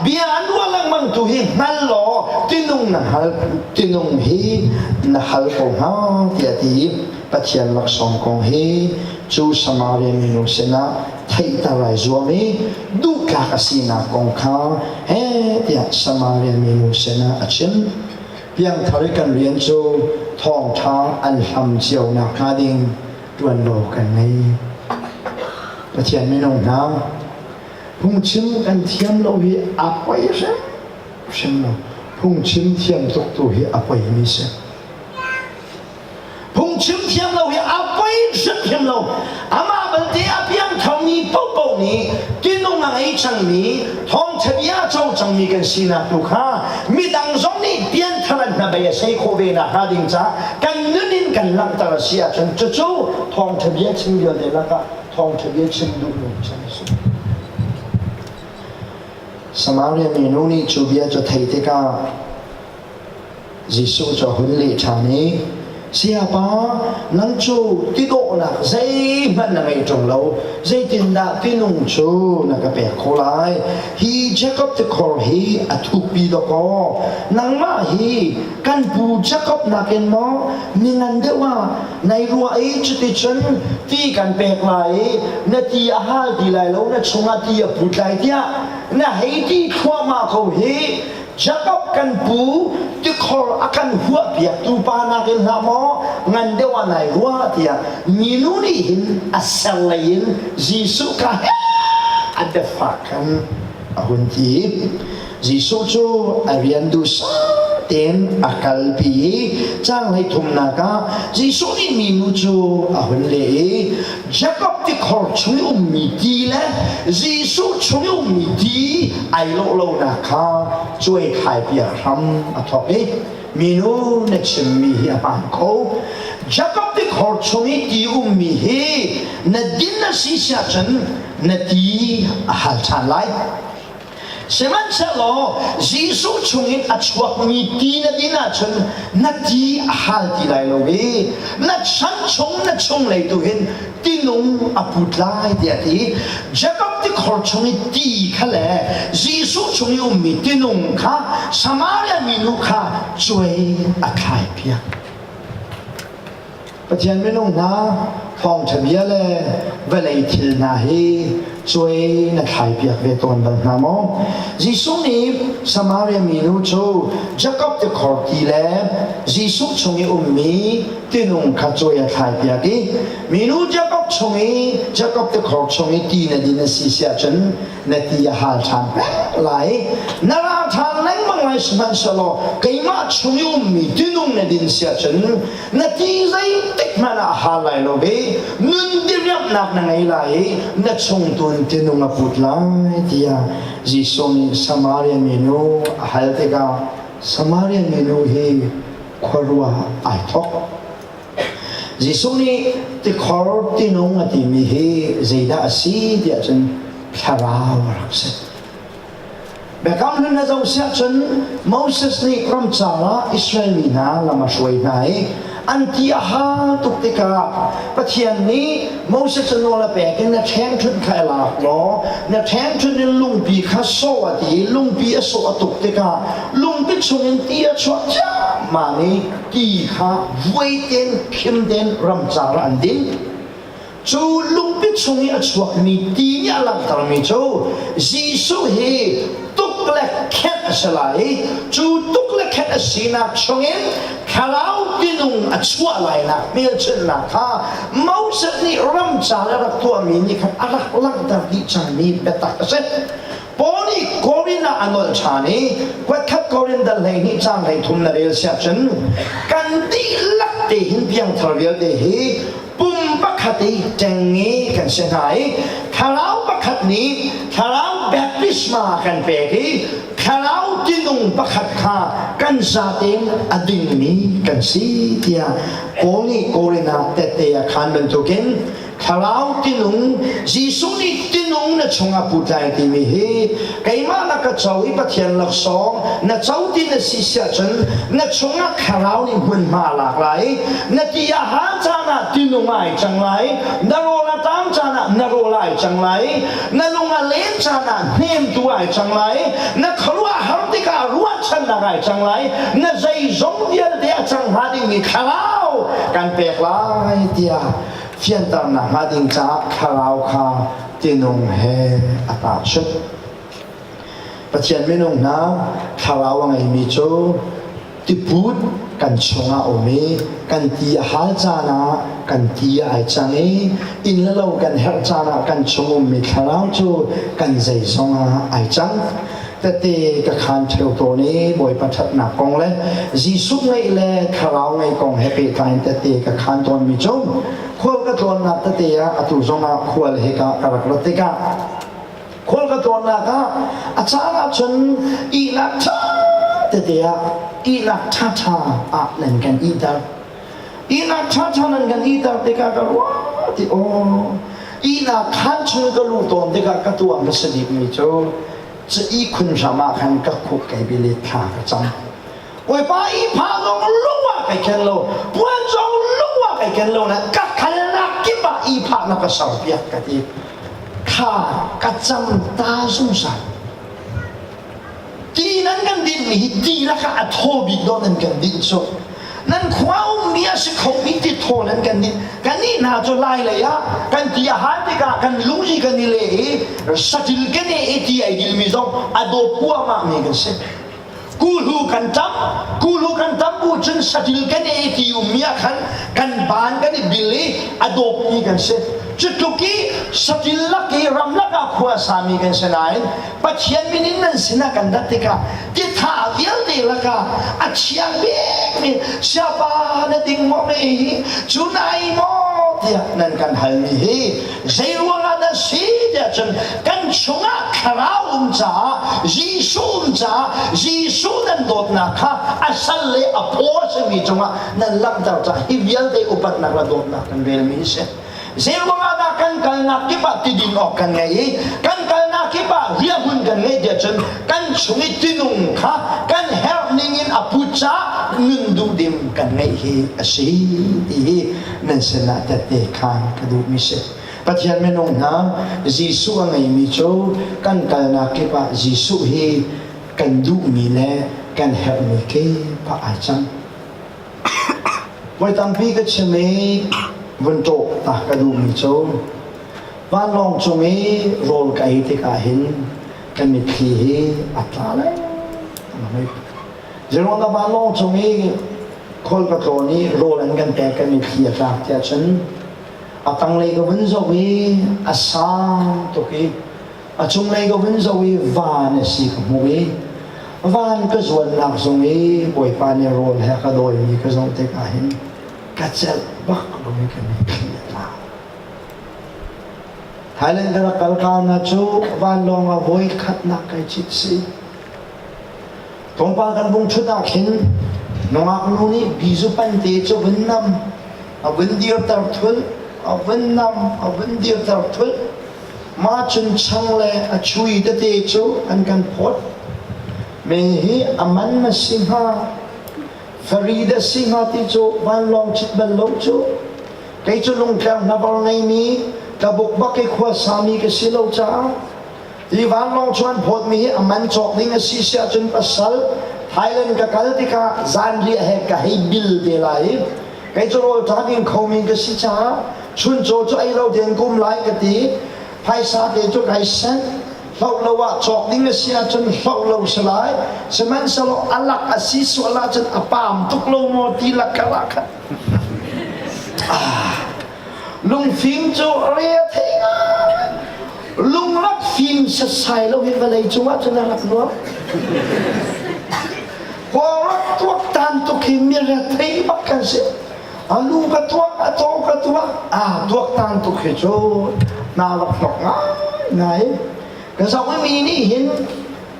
Bia an ruah lengmang tu hi hngal law tinung na hal tinung hi na hal ko hnga tiah ti Pathian laksawng kong hi cu Samaria minu sinah theihter ai zuam i duhtlak a sinak kong kha he tiah Samaria minu sinah a chim. Piangthar i kan rian cu thawngṭha an hlam cio nakhnga ding ṭuanvo kan ngei. Pathian minung hna, phungchim kan thiam lo hi a poi hrimhrim lo. Phungchim thiam tuk tu hi a poimi si. Phungchim thiam lo hi a poi hrimhrim lo. Amah belte a piangtharmi paohpaoh nih tinung a ngei cangmi, thawngṭha bia a co cangmi kan sinak tu kha midang zong nih pianthar an hnabei a sei khawh ve nakhnga ding caah kan nun in kan langhter a si ahcun cucu thawngṭha bia chim vialte lakah thawngṭha bia chim duh nung chan a si. Samaria minu nih cu bia cu thei tikah Jesuh cu a hun leh ṭhan i, Sayapa, nang cu tidawhnak zeihmanh na ngei ṭung lo, zeitindah tinung cu na ka pek khawh lai? Hi Jakob tikhor hi a thukpi dawkaw, nangmah hi kan pu Jakob nakin maw mi ngan deuh ah nai ruah i cuticun ti kan pek lai i na ti a hal ti lai lo, na chungah ti a put lai tiah na hei ti thluahmah ko hi. Jakob kan pu tikhor a kan huahpiaktu pa nakin hlah maw ngan deuh ah nai rua tiah minu nih hin a ser lei in Jesuh kha a biafak khan. a hun ti. Jesuh cu a rian duhsah tein a kalpi i caang 13nak ah Jesuh nih minu cu a hun leh i Jakob tikhor chung i ummi ti le Jesuh chung i ummi ti ai lawh lonak kha cuai thlai piak hram a thawk i minu na chimmi hi a hmaan kho. Jakob tikhor chung i ti ummi hi na din a si siahcun na ti a hal ṭhan lai. Sihmanhsehlaw Jesuh chungin a chuakmi ti na din ahcun na ti a hal ti lai lo i na chan chung na chunglei tu hin tinung a put lai tiah a ti. Jakob tikhor chung i ti kha le Jesuh chung i ummi tinung kha Samaria minu kha cuai a thlaipiak. Pathian minung hna thawngṭha bia le vawlei thil hna hi cuai na thlaipiak ve tawn bal hna maw? Jesuh nih Samaria minu cu Jakob tikhor ti le Jesuh chung i ummi tinung kha cuai a thlaipiak i minu Jakob chung i Jakob tikhor chung i ti na din a si siahcun na ti a hal ṭhan peng lai. Na ra ṭhan lengmang lai sihmanhsehlaw keimah chung i ummi tinung na din siahcun na ti zeitik hmanh ah a hal lai lo i nun diriamhnak na ngei lai i na chungtun tinung a put lai tiah Jesuh nih Samaria minu a hal tikah Samaria minu hi khuaruah ai thawk. Jesuh nih tikhor tinung a timi hi zeidah a si tiah cun thlarau a rak si. Biakam Hlun na zoh siah cun Moses nih ramcar ah Israel mi hna lam a hruai hna i an ti a hal tuk tikah Pathian nih Moses cu nawl a pek in na ṭhengṭhunh kha i lak law na ṭhengṭhunh in lungpi kha sawh a ti i lungpi a sawh a tuk tikah lungpi chungin ti a chuak ciammam i ti kha vuai tein khim tein ramcar ah an din. Cu lungpi chung i a chuakmi ti nih a langhtermi cu Jesuh hi tuk le khenh a si lai i cu tuk le khenh a sinak chungin thlarau tinung a chuah lainak hmelchunhnak kha Moses nih ramcar a rak tuahmi nih khan a rak langhter dih cangmi biatak a si. Paul nih Korin ah a nolh ṭhan i kuatkhat Korin dal 12 caang 13 na rel siah cun kan dihlak te hin piangthar vialte hi pum pakhat i ṭengnge kan si hna i thlarau pakhat nih thlarau baptisma kan pek i thlarau tinung pakhat kha kan zatein a dingmi kan si tiah Paul nih Korin ah tette a khaan bantukin Thlarau tinung Jesuh nih tinung na chungah put lai timi hi keimah na ka co i Pathian laksawng na co ti na si siahcun na chungah thlarau nih hmunhma a lak lai na ti a hal caan ah tinung ai cang lai na rawl a taam caan ah na rawl ai cang lai na lung a len caan ah hnemtu ai cang lai na khuaruah har tikah ruahchannak ai cang lai na zeizong vialte a cang hnga dingmi thlarau kan pek lai tiah fianternak hnga ding caah thlarau kha tinung he a tahchunh. Pathian minung hna thlarau a ngeimi cu tiput kan chungah um i kan ti a hal caan ah kan ti ai cang i inn le lo kan herh caan ah kan chung ummi thlarau cu kan zeizong ah ai cang. Tete ka khaan ṭheo tawn i Bawipa ṭhatnak kong le Jesuh ngeih le thlarau ngeih kong he pehtlai in tete ka khaan tawnmi cu khual ka tlawnnak tete ah atu zongah khual hika ka rak rat tikah khual ka tlawnnak ah a caan ahcun ihnak ṭha tete ah ihnak ṭhaṭha ah nan kan ihter. Ihnak ṭhaṭha nan kan ihter tikah ka ruah ti aw ihnak khaan chung ka luh tawn tikah ka tuah hmasa bikmi cu cu ihkhun hram ah khan ka khuk kai bil i thla ka cam. Bawipa ihphah zong lung ah kai ken lo, puan zong lung ah kai ken lo na ka kalnak kip ah ihphah na ka serpiak ka ti. Thla ka cam ta zungzal. Ti nan kan dinhmi hi ti lakah a thaw bik dawh nan kan dinh cu. Nan khua ummi a si khomi ti thaw nan kan dinh. Kannih hna cu lai lei ah kan ti a hal tikah kan lungri kan i leh i saṭil kan e i ti ai dilmi zong a dawp kuahmah mi kan si. Kuhlu kan tam, kuhlu kan tam bu cun saṭil kan e i ti ummi ah khan kan baan kan i bil i a dawpmi kan si. Cu tluk i saṭil lak i ram. lakah khua sami kan si nain Pathian min in nan sinah kan rat tikah titha vialte lakah a thiang bikmi siapa na ding maw me hi cu nai maw tiah nan kan halmi hi zei ruangah dah si tiah cun kan chungah thlarau um caah Jesuh um caah Jesuh nan dawtnak kha a sal le a phaw a simi cungah nan langhter caah hi vialte upatnak le dawtnak kan relmi a si. Zeiruang ah dah kan kalnak kip ah tidin awk kan ngei i kan kalnak kip ah riahhmun kan ngeih tiah cun kan chung i tinung kha kan herh ning in a put caah nun duhdim kan ngeih hi a si ti hi nan sinah tette khaan ka duhmi si. Pathian minung hna Jesuh a ngeimi cu kan kalnak kip ah Jesuh hi kan duhmi le kan herhmi kip ah ai cang. Voi tampi ka chim i vun ṭawh ta ka duhmi cu vanlawng cung i rawl ka ei tikah hin ka mitthli hi a tla lengmang. Zeiruang dah vanlawng cung i khual ka tlawn i rawl an kan pek ka mitthli a tlak tiah cun a tanglei ka vun zoh i a sang tuk i A cunglei ka vun zoh i van a si ka hmuh i van ka zuannak zong i Bawipa nih rawl he a ka dawimi ka zoh tikah hin ka celh bak lo i ka mitthli a tla. Thailand ka rak kal ka cu vanlawng ah voi khatnak kai cit si. Tlawmpal kan vung ṭhut ah khin nungak nu nih bizu pante cu vun nam, a vun dirter thulh, a vun nam, a vun dirter thulh. Mah cun chang le a chui tete cu an kan phawt. Me hi a man na si hnga, Farid a si hnga ti cu vanlawng cit bal lo cu. Kei cu lungtler hnabar ngeimi, tlabuk bak i khua sami ka si lo caah hi vanlawng cu an phawtmi hi a man cawk ding a si si ahcun pasal Thailand ka kal tikah zanriah he ka hei bil te lai i kei cu rawl ṭha ding khomi ka si caah chuncaw cu ei lo tein kum lai ka ti. Phaisa te cu kai sanh. Hloh lo ah cawk ding a si ahcun hloh lo si lai. Sihmanhsehlaw a lak a si sual ahcun a paam tuk lo maw ti lak kar ah khan. Ah, lungfim cu re a thei ngai. Lungrak fim setsai lo hi vawlei cungah cun a rak nuam. Kawlrak tuaktan tuk hi mi rethei bak kan si. A lu ka tuak, a taw ka tuak, aa tuaktan tuk hi cu naa rak hnok ngaingai. Ka zoh i mi nih hin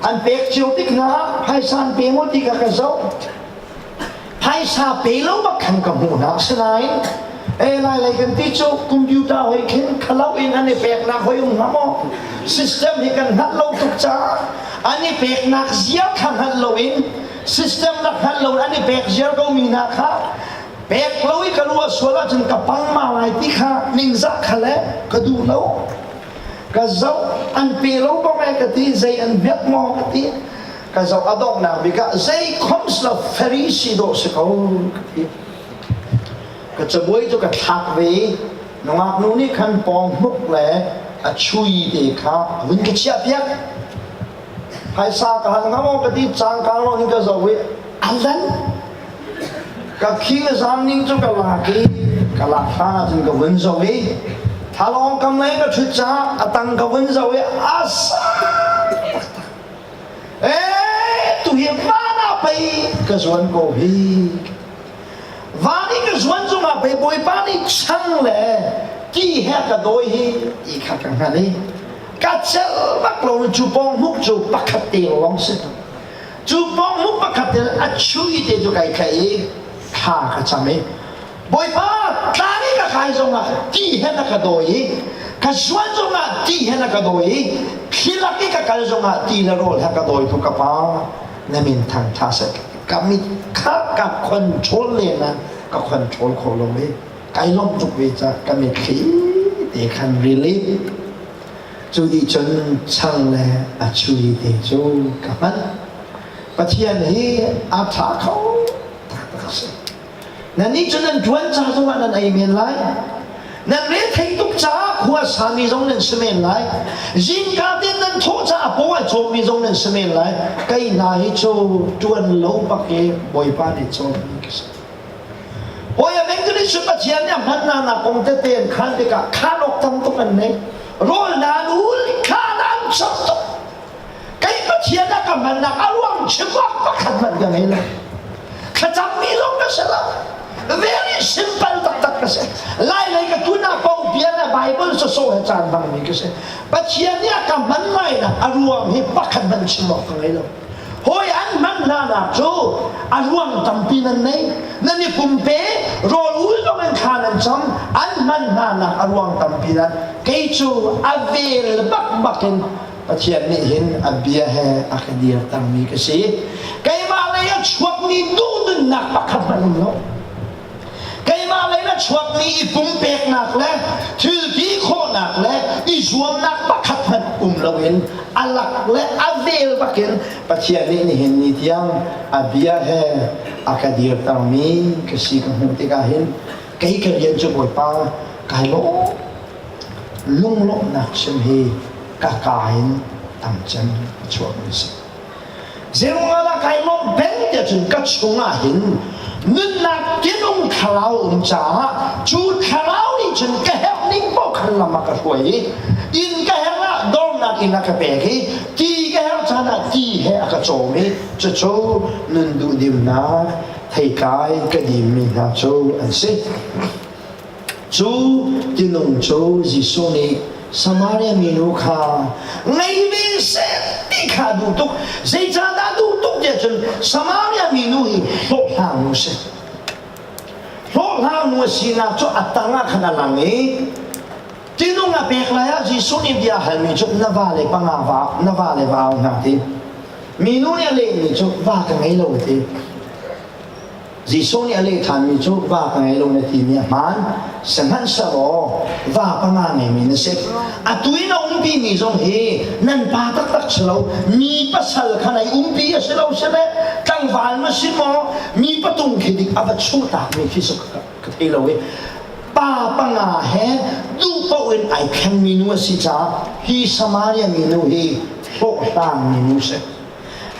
an pek cio tik hna ah phaisa an pe maw ti kha ka zoh. Phaisa pe lo bak khan ka hmuh hna. Asinain e lai lei kan ti cu computer hoi khin khalo in an i peknak hoi um hnga maw? System hi kan hngalh lo tuk caah an i peknak zia kha hngalh loin system rak hngalh lo an i pek ziar ko mi hna kha pek lo i ka ruah sual ahcun ka pangma lai ti kha ningzah kha le ka duh lo. Ka zoh an pe lo bak e ka ti zei an biak maw ka ti ka zoh a donghnak bik ah zei khoms lo Pharisee dawh si ko ka ti. Ka cabuai cu ka thlak ve i nungak nu nih khan pawng hnuk le a chui te kha a vun ka chiah piak. Phaisa ka hal hnga maw ka ti cangkang lo hin ka zoh i a lan. Ka khing a zam ning cu ka lak i ka lak hlan ahcun ka vun zoh i thalawng kam lei ka ṭhut caah a tang ka vun zoh i a sang taktak. Ee, tu hi van ah pei ka zuan ko hi. Van i ka zuan cungah pei Bawipa nih chang le ti he ka dawi hi ti kha ka hngalh i ka celh bak lo cu pawng hmuk cu pakhat te lawng si. Cu pawng hmuk pakhat te a chui te cu kai tlaih i thla ka cam i Bawipa tlang i ka kai zongah ti he na ka dawi i ka zuan zongah ti he na ka dawi i thli lak i ka kal zongah ti le rawl he ka dawi tu ka pa na min thang ṭha seh ka mit kha ka control len ah ka control kho lo i kai lawmh tuk ve ca ka mitthli te khan rili cu dih cun chang le a chui te cu ka hman. Pathian hi a ṭha kho taktak a si. Nannih cu nan ṭuan ca zongah nan ei men lai. Nan rethei tuk caah khua sami zong nan si men lai. Zingka tein nan thawh caah paw ai cawmmi zong nan si men lai. Kei hna hi cu ṭuan lo bak i Bawipa nih cawmmi ka si. Hawi a evangelist cu Pathian nih a hman hna nak kong tete an khan tikah khan awk tam tuk an nei. Rawl nan ul. hmanh ka ngei lo. Thlacammi zong ka si lo. Very simple taktak ka si. Lai lei ka tun ah paoh bia le Bible sawsawh he caan hmangmi ka si. Pathian nih a ka hman lainak a ruang hi pakhat hmanh chim awk ka ngei lo. Hawi an hman hnanak cu a ruang tampi nan nei. Nan i pumpe, rawl ul bang in thla nan cam, an hman hnanak a ruang tampi nan. Kei cu a vel bakbak in Pathian nih hin a bia he a ka dirtermi ka si. Keimah lei a chuakmi duhnunnak pakhat hmanh um lo. Keimah lei a chuakmi i pumpeknak le thil ti khawhnak le i zuamnak pakhat hmanh um loin a lak le a vel bakin Pathian nih nihin ni tiang a bia he a ka dirtermi ka si ka hmuh tikah hin kei ka rian cu Bawipa kai lawm lunglawmhnak chim hi ka ka in tam cem a chuakmi a si. Zeiruangah dah kai lawmh peng tiah cun ka chungah hin nunnak tinung thlarau um caah cu thlarau nih cun ka herh ning paoh khan lam a ka hruai i inn ka herh ah dornak inn a ka pek i ti ka herh caan ah ti he a ka cawm i cucu nun duhdimnak theitlai ka dimmi hna cu an si. Cu tinung cu Jesuh nih Samaria minu kha ngei ve seh ti kha a duh tuk. Zeicahdah a duh tuk tiah cun Samaria minu hi hlawhhlang nu si. Hlawhhlang nu a sinak cu a tang ah khan a lang i tinung a pek lai ah Jesuh nih bia a halmi cu na va le panga va na va le va au hna ti. Minu nih a lehmi cu va ka ngei lo a ti. Jesuh nih a leh ṭhanmi cu va ka ngei lo na timi a hmaan. Sihmanhsehlaw va panga ngeimi na si. Atu i na umpimi zong hi nan pa taktak si lo. Mi pasal kha nai umpi a si lo si le tlangval na si maw mi patung khi dik a va chuhtakmi khi si ka thei lo i pa panga he duh paoh in ai thlengmi nu a si caah hi Samaria minu hi hlawhhlangmi nu si.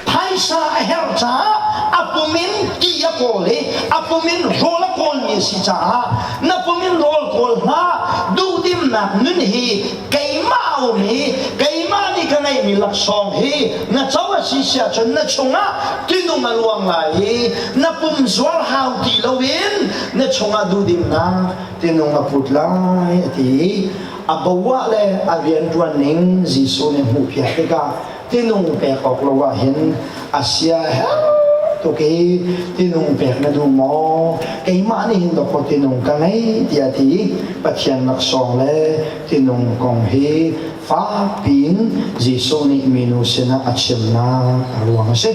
Phaisa a herh caah a pum in ti a kawl i a pum in rawl a kawlmi a si caah na pum in rawl kawl hlah. Duhdimnak nun hi keimah a um i keimah nih ka ngeihmi laksawng hi na co a si si ahcun na chungah tinung a luang lai i na pum zuar hau ti loin na chungah duhdimnak tinung a put lai a ti i a bo ah le a rianṭuan ning Jesuh nih hmuhpiak tikah tinung pek awk lo ah hin a sia herh tuk i tinung pek na duh maw keimah nih hin dawkaw tinung ka ngei tiah ti Pathian laksawng le tinung kong hi fak piin Jesuh nih minu sinah a chimnak a ruang a si.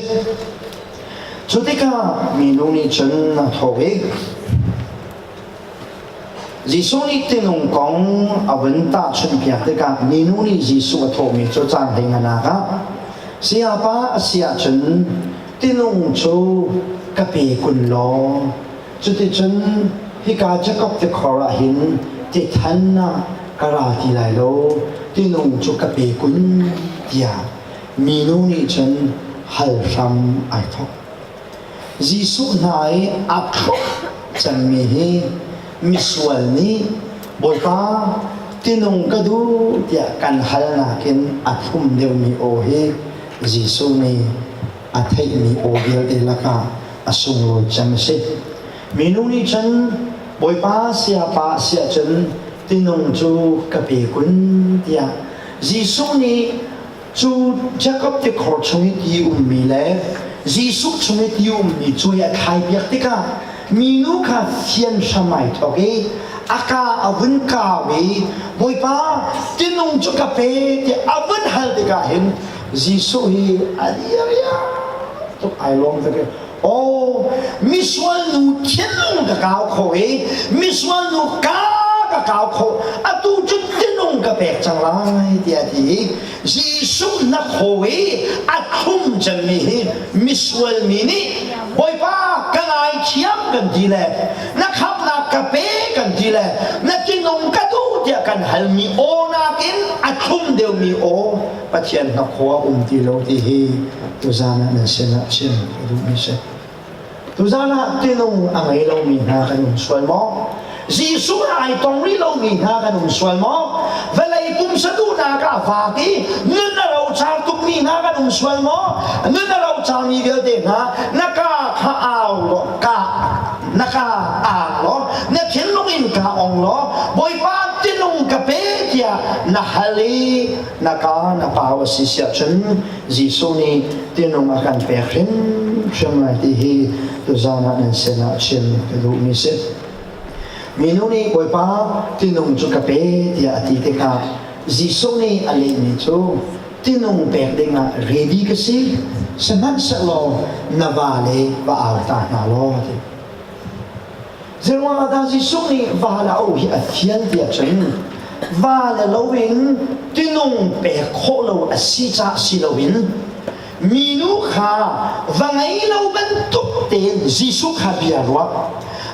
Cu tikah minu nih cun a thawk i Jesuh nih tinung kong a vun tahchunhpiak tikah minu nih Jesuh a thawhmi cu caan hlei nganak ah sayapa a si ahcun tinung cu ka pe kun law cuticun hika Jakob tikhor ah hin ti than ah ka ra ti lai lo tinung cu ka pe kun tiah minu nih cun hal hram ai thawk. Jesuh hna i a thluk cangmi hi misual nih Bawipa tinung ka duh tiah kan hal nakin a thlum deuhmi aw hi Jesuh nih a theihmi aw vialte lakah a sunglawi cem a si. Minu nih cun Bawipa sayapa siah cun tinung cu ka pe kun tiah Jesuh nih Cu Jakob tikhor chung i ti ummi le Jesuh chung i ti ummi cuai a thlaipiak tikah minu kha fian hram ai thawk i a ka a vun kau i Bawipa tinung cu ka pe tiah a vun hal tikah hin Jesuh hi a riariah tuk ai lawm tuk i Aw misual nu thinlung ka kau kho i misual nu ka ka kau kho atu cu tinung ka pek cang lai tiah a ti i Jesuh na kho i a thlum cemmi hi misual mi nih Bawipa ka ngaithiam kan ti le na khamhnak ka pe kan ti le na tinung ka duh tiah kan halmi aw nakin a thlum deuhmi aw Pathian hnakhaw a um ti lo ti hi tuzan ah nan sinah chim ka duhmi si. Tuzan ah tinung a ngei lomi hna kan um sual maw? Jesuh ai tong rih lomi hna kan um sual maw? Vawlei pumsa duhnak ah a vaak i nun a rocar tukmi cangmi hna kan um sual maw? Nun a ro cangmi vialte hna na ka kha au law ka na ka ang law na thinlung in ka ong law Bawipa tinung ka pe tiah na hal i na ka na pau a si siah cun Jesuh nih tinung a kan pek hrimhrim lai ti hi tuzaan ah nan sinah chim ka duhmi si. Minu nih Bawipa tinung cu ka pe tiah a ti tikah Jesuh nih a lehmi cu tinung pek dingah ready ka si, sihmanhsehlaw na va le va au ta hna law a ti. Zeiruangah dah Jesuh nih va le au hi a fial tiah cun va le loin tinung pek khawh lo a si caah si loin minu kha va ngei lo bantuk tein Jesuh kha bia ruah.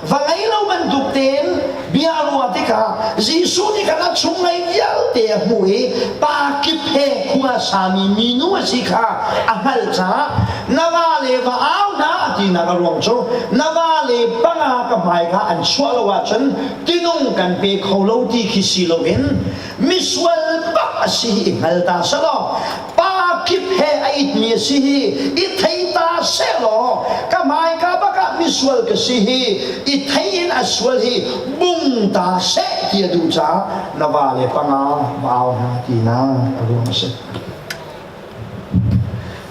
Va ngei lo bantuk tein bia ruah tikah Jesuh nih khan a chunglei vialte a hmuh i pa kip he khua sami minu a si kha a hngalh caah na va le va au hna tinak a ruang cu na va le panga ka hmai kha an chuah lo ahcun tinung kan pe kho lo ti khi si loin misual bak a si hi i hngal ta selaw pa kip he a itmi a si hi i thei ta selaw ka hmaika bak ah misual ka si hi i thei in a sual hi bung ta seh ti a duh caah na va le panga va au hna ti na a ruang a si.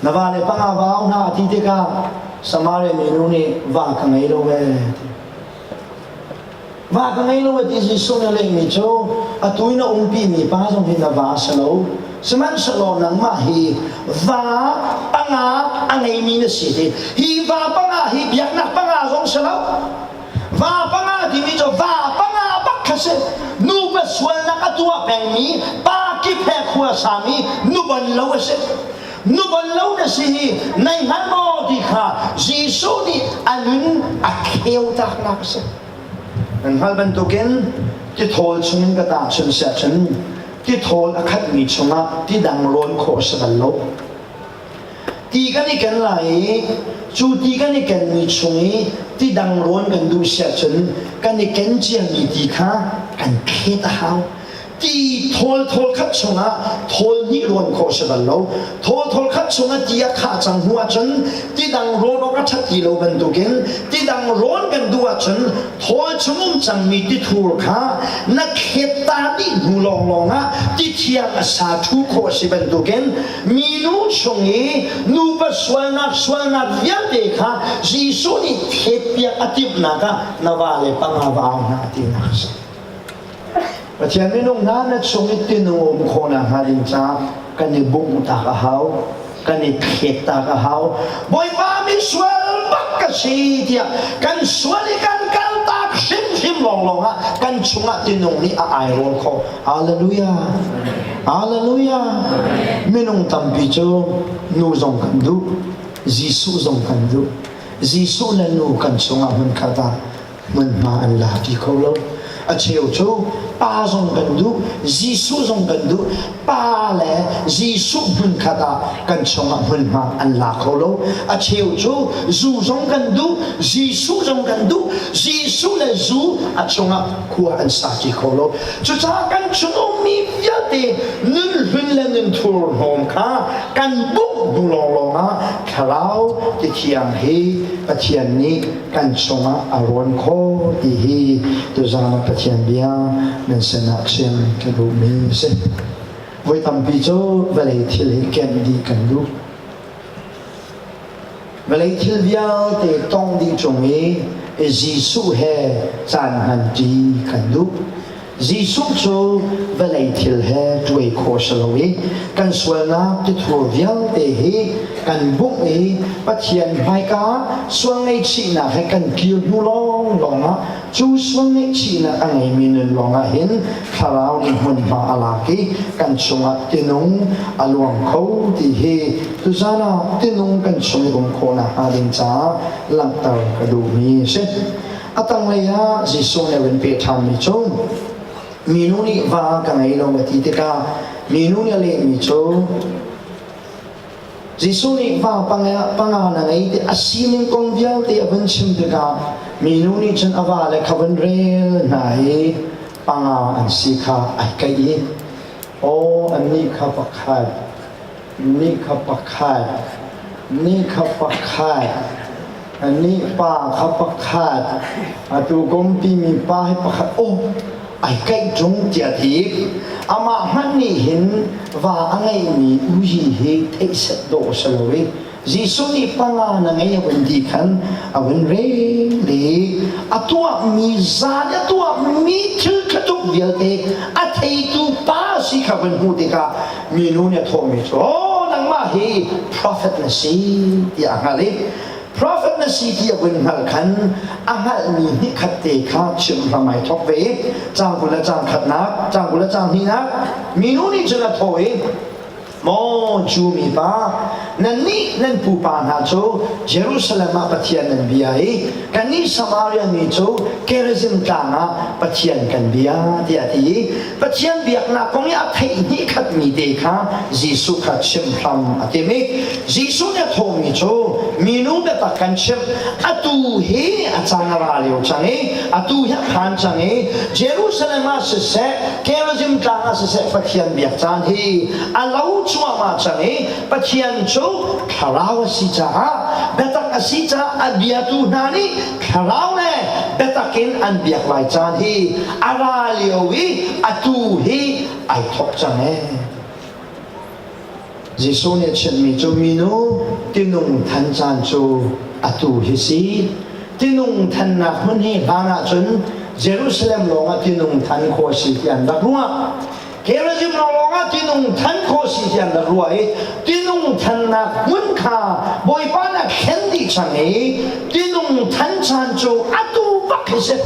Na va le panga va au hna ti tikah Samaria minu nih va ka ngei lo ee ti. Va ka ngei lo ti Jesuh nih a lehmi cu atu in a umpi mi pa zong hi na va a si lo. Sihmanhsehlaw nangmah hi va panga a ngeimi na si ti. Hi va panga hi biaknak panga zong si lo. Va panga timi cu va panga bak kha si. Nupa sualnak a tuah pengmi pa kip he khua sami nu bon lo a si. Nu bon lo na si hi nai hngal maw ti kha Jesuh nih a nun a kheu taknak a si. Nan hngalh bantukin tithawl chungin ka tahchun siah cun tithawl a khatmi chungah ti dang rawn khawh a si bal lo. Ti kan i ken lai i cu ti kan i kenmi chung i ti dang rawn kan duh siah cun kan i ken ciami ti kha kan khet a hau. Ti thawl thawl khat chungah thawl hnih rawn khawh si bal lo. Thawl thawl khat chungah ti a khah cang hnu ahcun ti dang rawn awk a ṭhat ti lo bantukin ti dang rawn kan duh ahcun thawl chung um cangmi tithur kha na khet ta dih hnu lawnglawng ah ti thiang a sa ṭhu khawh a si bantukin minu chung i nupa sualnak sualnak vialte kha Jesuh nih thetpiak a timhnak ah na va le panga va au hna tinak a si. Pathian minung hna na chung i tinung um khawhnak hnga ding caah kan i bungh tak a hau kan i thlet tak a hau. Bawipa misual bak ka si tiah kan sual i kan kaltak hrimhrim lawnglawng ah kan chungah tinung nih a airawl khawh. Hallelujah. Hallelujah. Minung tampi cu nu zong kan duh, Jesuh zong kan duh. Jesuh le nu kan chungah hmunkhat ah hmunhma an la ti kho lo. A cheu cu pa zong kan duh, Jesuh zong kan duh. Pa le Jesuh hmunkhat ah kan chungah hmunhma an la kho lo. A cheu cu zu zong kan duh, Jesuh zong kan duh. Jesuh le zu a chungah khua an sa ti kho lo. Cucaah kan chung ummi vialte nun hlun le nun thurhnawm kha kan bungh hnu lawnglawng ah Thlarau ti thiang hi Pathian nih kan chungah a rawn khawh ti hi tuzaan ah Pathian bia nan sinah chim ka duhmi a si. Voi tampi cu vawlei thil hi kenh dih kan duh. Vawlei thil vialte tong dih ṭung i Jesuh he caan hmanṭi kan duh. Jesuh cu vawlei thil he ṭuai khawh si lo i kan sualnak tithur vialte hi kan bungh i Pathian hmaika sual ngaihchihnak he kan kir hnu lawnglawng ah cu sual ngaihchihnak a ngeimi nun lawngah hin Thlarau nih hmunhma a lak i kan chungah tinung a luang kho ti hi tuzan ah tinung kan chung i um khawhnak hnga ding caah langhter ka duhmi a si. A tanglei ah Jesuh nih a vun peh ṭhanmi cu minu nih va ka ngei lo a ti tikah minu nih a lehmi cu Jesuh nih va panga, panga na ngei ti a sining kong vialte a vun chim tikah minu nih cun a vale kha vun rel hna i panga an si kha ai kaih i aw annih kha pakhat. Ni kha pakhat, ni kha pakhat, ni pa kha pakhat, atu kum timi pa hi pakhat, oh, ai kaih ṭung tiah ti. Amah hmanh nih hin va a ngeihmi uhi hi theih set dawh a si lo i Jesuh nih panga na ngei a vun ti khan a vun rel i a tuahmi zan a tuahmi thil ṭhatuk vialte a theitu pa si kha vun hmuh tikah minu nih a thawhmi cu oh nangmah hi prophet na si tiah a hngalh i prophet na si ti a vun hngalh khan a hngalhmi hnihkhat te kha chimh hram ai thawk ve i caang 20 le caang khatnak caang 20 le caang hnihnak minu nih cun a thawh i Maw Jew mipa, nannih nan pupa hna cu Jerusalem ah Pathian nan bia i kannih Samaria mi cu Gerizim tlang ah Pathian kan bia tiah a ti i Pathian biaknak kong i a theih hnih khatmi te kha Jesuh kha chimh hram a tim i Jesuh nih a thawhmi cu minu biatak kan chimh atu hi a caan a ra lio cang i atu hi a phan cang i Jerusalem ah siseh Gerizim tlang ah siseh Pathian biak caan hi a lo cuahmah cang i Pathian cu thlarau a si caah biatak a si caah a biatu hna nih thlarau le biatak in an biak lai caan hi a ra lio i atu hi ai thawk cang ee. Jesuh nih a chimhmi cu minu tinung than caan cu atu hi si. Tinung thannak hmun hi hlan ahcun Jerusalem lawngah tinung than khawh a si ti an rak ruah. Gerizim lawng ah tinung than khawh si ti an rak ruah i tinung thannak hmun kha Bawipa nih a thlen dih cang i tinung than caan cu atu bak hi si.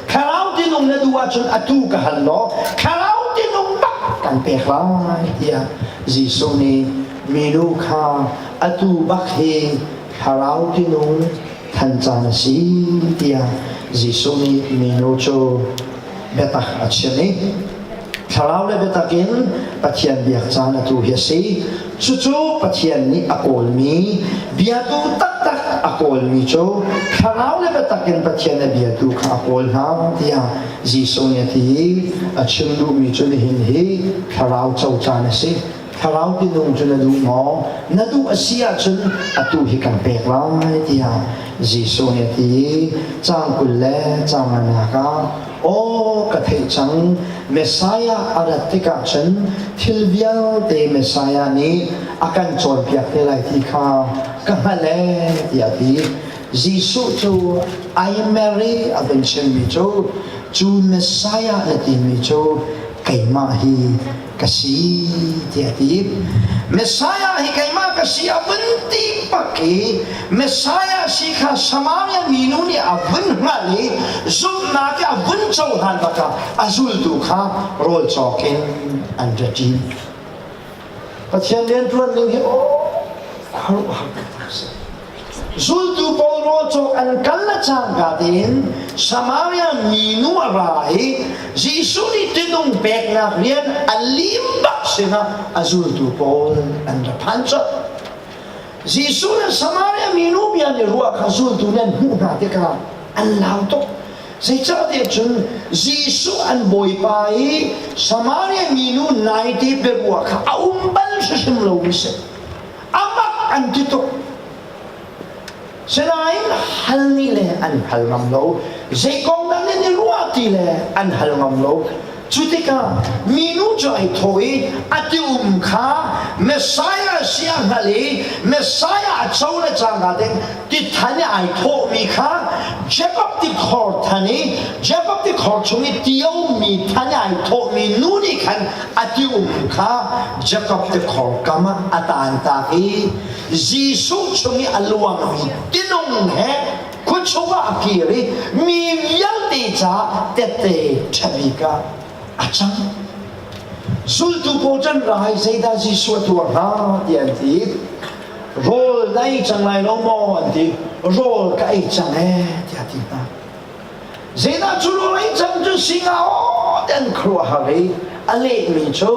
Thlarau tinung na duh ahcun atu ka hal law thlarau tinung bak kan pek lai tiah Jesuh nih minu kha atu bak hi thlarau tinung than caan a si tiah Jesuh nih minu cu biatak a chim i thlarau le biatak in Pathian biak caan atu hi a si. Cucu Pathian nih a kawlmi biatu taktak a kawlmi cu thlarau le biatak in Pathian a biatu kha a kawl hna tiah Jesuh nih a ti i a chim duhmi cu nihin hi thlarau co caan a si. Thlarau tinung cu na duh maw? Na duh a si ahcun atu hi kan pek lai tiah Jesuh nih a ti i caang 20 le caang nganak ah aw ka theih cang Messiah a rat tikah cun thil vialte Messiah nih a kan cawnpiak te lai ti kha ka hngalh ee tiah a ti. Jesuh cu I am Mary a vun chimmi cu cu Messiah na timi cu keimah hi ka si tiah a ti. Messiah hi keimah ka si a vun ti bak i Messiah si kha Samaria minu nih a vun hngalh i zumhnak i a vun cohlan bak ah a zultu kha rawl cawk in an ra ṭi. Pathian rianṭuan ning hi aw khuaruahhar taktak a si. Zultu pawl rawl cawk an kal le cangka tein Samaria minu a ra i Jesuh nih tinung peknak rian a lim bak sinah a zultu pawl an ra phan colh. Jesuh le Samaria minu bia nih ruah kha zultu nih an hmuh hna tikah an lau tuk. Zeicahtiah cun Jesuh an Bawipa i Samaria minu naite biaruah kha a um bal hrimhrim lomi si. Amak an ti tuk. Sinain hal nih le an hal ngam lo. Zei kong dah nan i ruah ti le an hal ngam lo. Cu tikah minu cu ai thawh i a ti um kha Messiah si a hngalh i Messiah a co le cangka ding ti than i ai thawhmi kha Jacob tikhor than i Jacob tikhor chung i ti a ummi than i ai thawhmi nu nih khan a ti um kha Jacob tikhor kam ah a taantak i Jesuh chung i a luangmi tinung he khuachung ah a kir i mi vialte caah tette ṭhabik ah a cang. Zultu pawl can rai zeidah Jesuh a tuah hnga tiah an ti. Rawl na ei cang lai lo maw an ti. Rawl ka ei cang ee tiah a ti hna. Zeidah cu rawl ei cang cu si hnga aw ti an khuaruahhar i a lehmi cu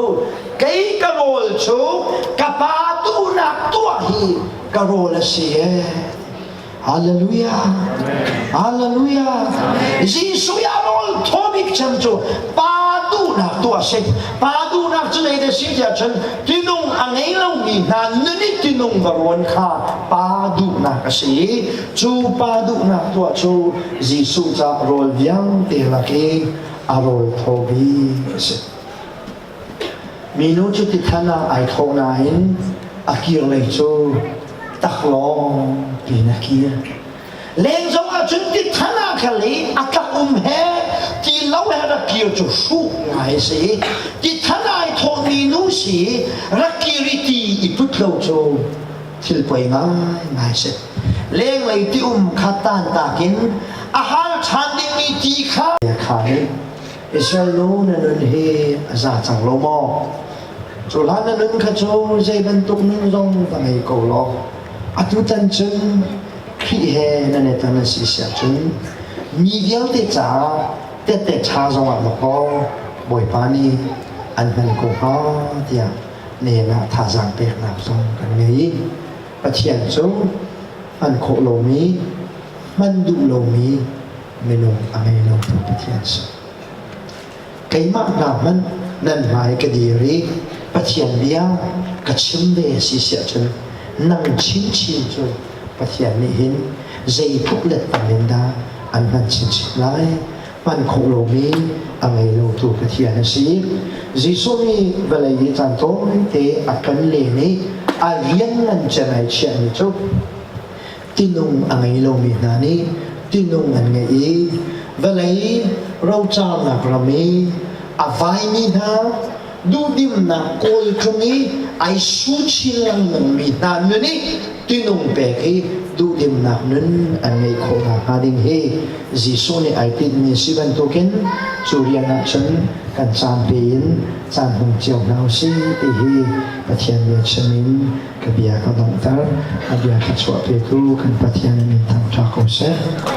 kei ka rawl cu ka pa duhnak tuah hi ka rawl a si ee. Hallelujah. Hallelujah. Jesuh i a rawl thaw bik cem cu pa duhnak tuah a si. Pa duhnak cu zei dah si tiah cun tinung a ngei lomi lomi hna nun i tinung va ruan kha pa duhnak a si i cu pa duhnak tuah cu Jesuh ca rawl vialte lak i a rawl thaw bik a si. Minu cu tithan ah ai thawh nain a kir lei cu taklawng piin a kir. Leng zong ah cun tithan ah khal i a tlak um he ti lo he rak kir cu hruh ngai a si. Tithan ai thawhmi nu si rak kir i ti i put lo cu thil poi ngaingai a si. Lenglei ti um kha tantak in a hal ṭhan dingmi ti kha kha nih Israel nu na nun hi a za cang lo maw? Cu hlan na nun kha cu zei bantuk nun zong va ngei ko law atu tan cun Khrih he nan i ton a si siah cun mi vialte caah tette ṭha zongah dawkaw Bawipa nih an hman ko hnga tiah nihin ah thazaang peknak zong kan ngei. Pathian cu hman khawh lomi, hman duh lomi minung a ngei lotu Pathian si. Keimah hna hmanh nan hmai ka dir i Pathian bia ka chim ve si siah cun nang chinchin cu Pathian nih hin zeitluk let tam in dah an hman chinchin lai. Hman khawh lomi a ngei lotu Pathian a si. Jesuh nih vawlei i caan tawite a kan len i a rian ngan cem ai chiahmi cu tinung a ngei lomi hna nih tinung an ngeih i vawlei rocarnak ram i a vaimi hna duhdimnak kawltung i ai su chin lengmangmi hna nun i tinung pek i duhdimnak nun an ngeih khawh nakhnga ding hi Jesuh nih ai tinhmi si bantukin cu rian ah cun kan caan pe in caan hmang cio hna usih ti hi Pathian bia chim in ka bia ka donghter. A bia thluachuah petu kan Pathian min thangṭha ko seh.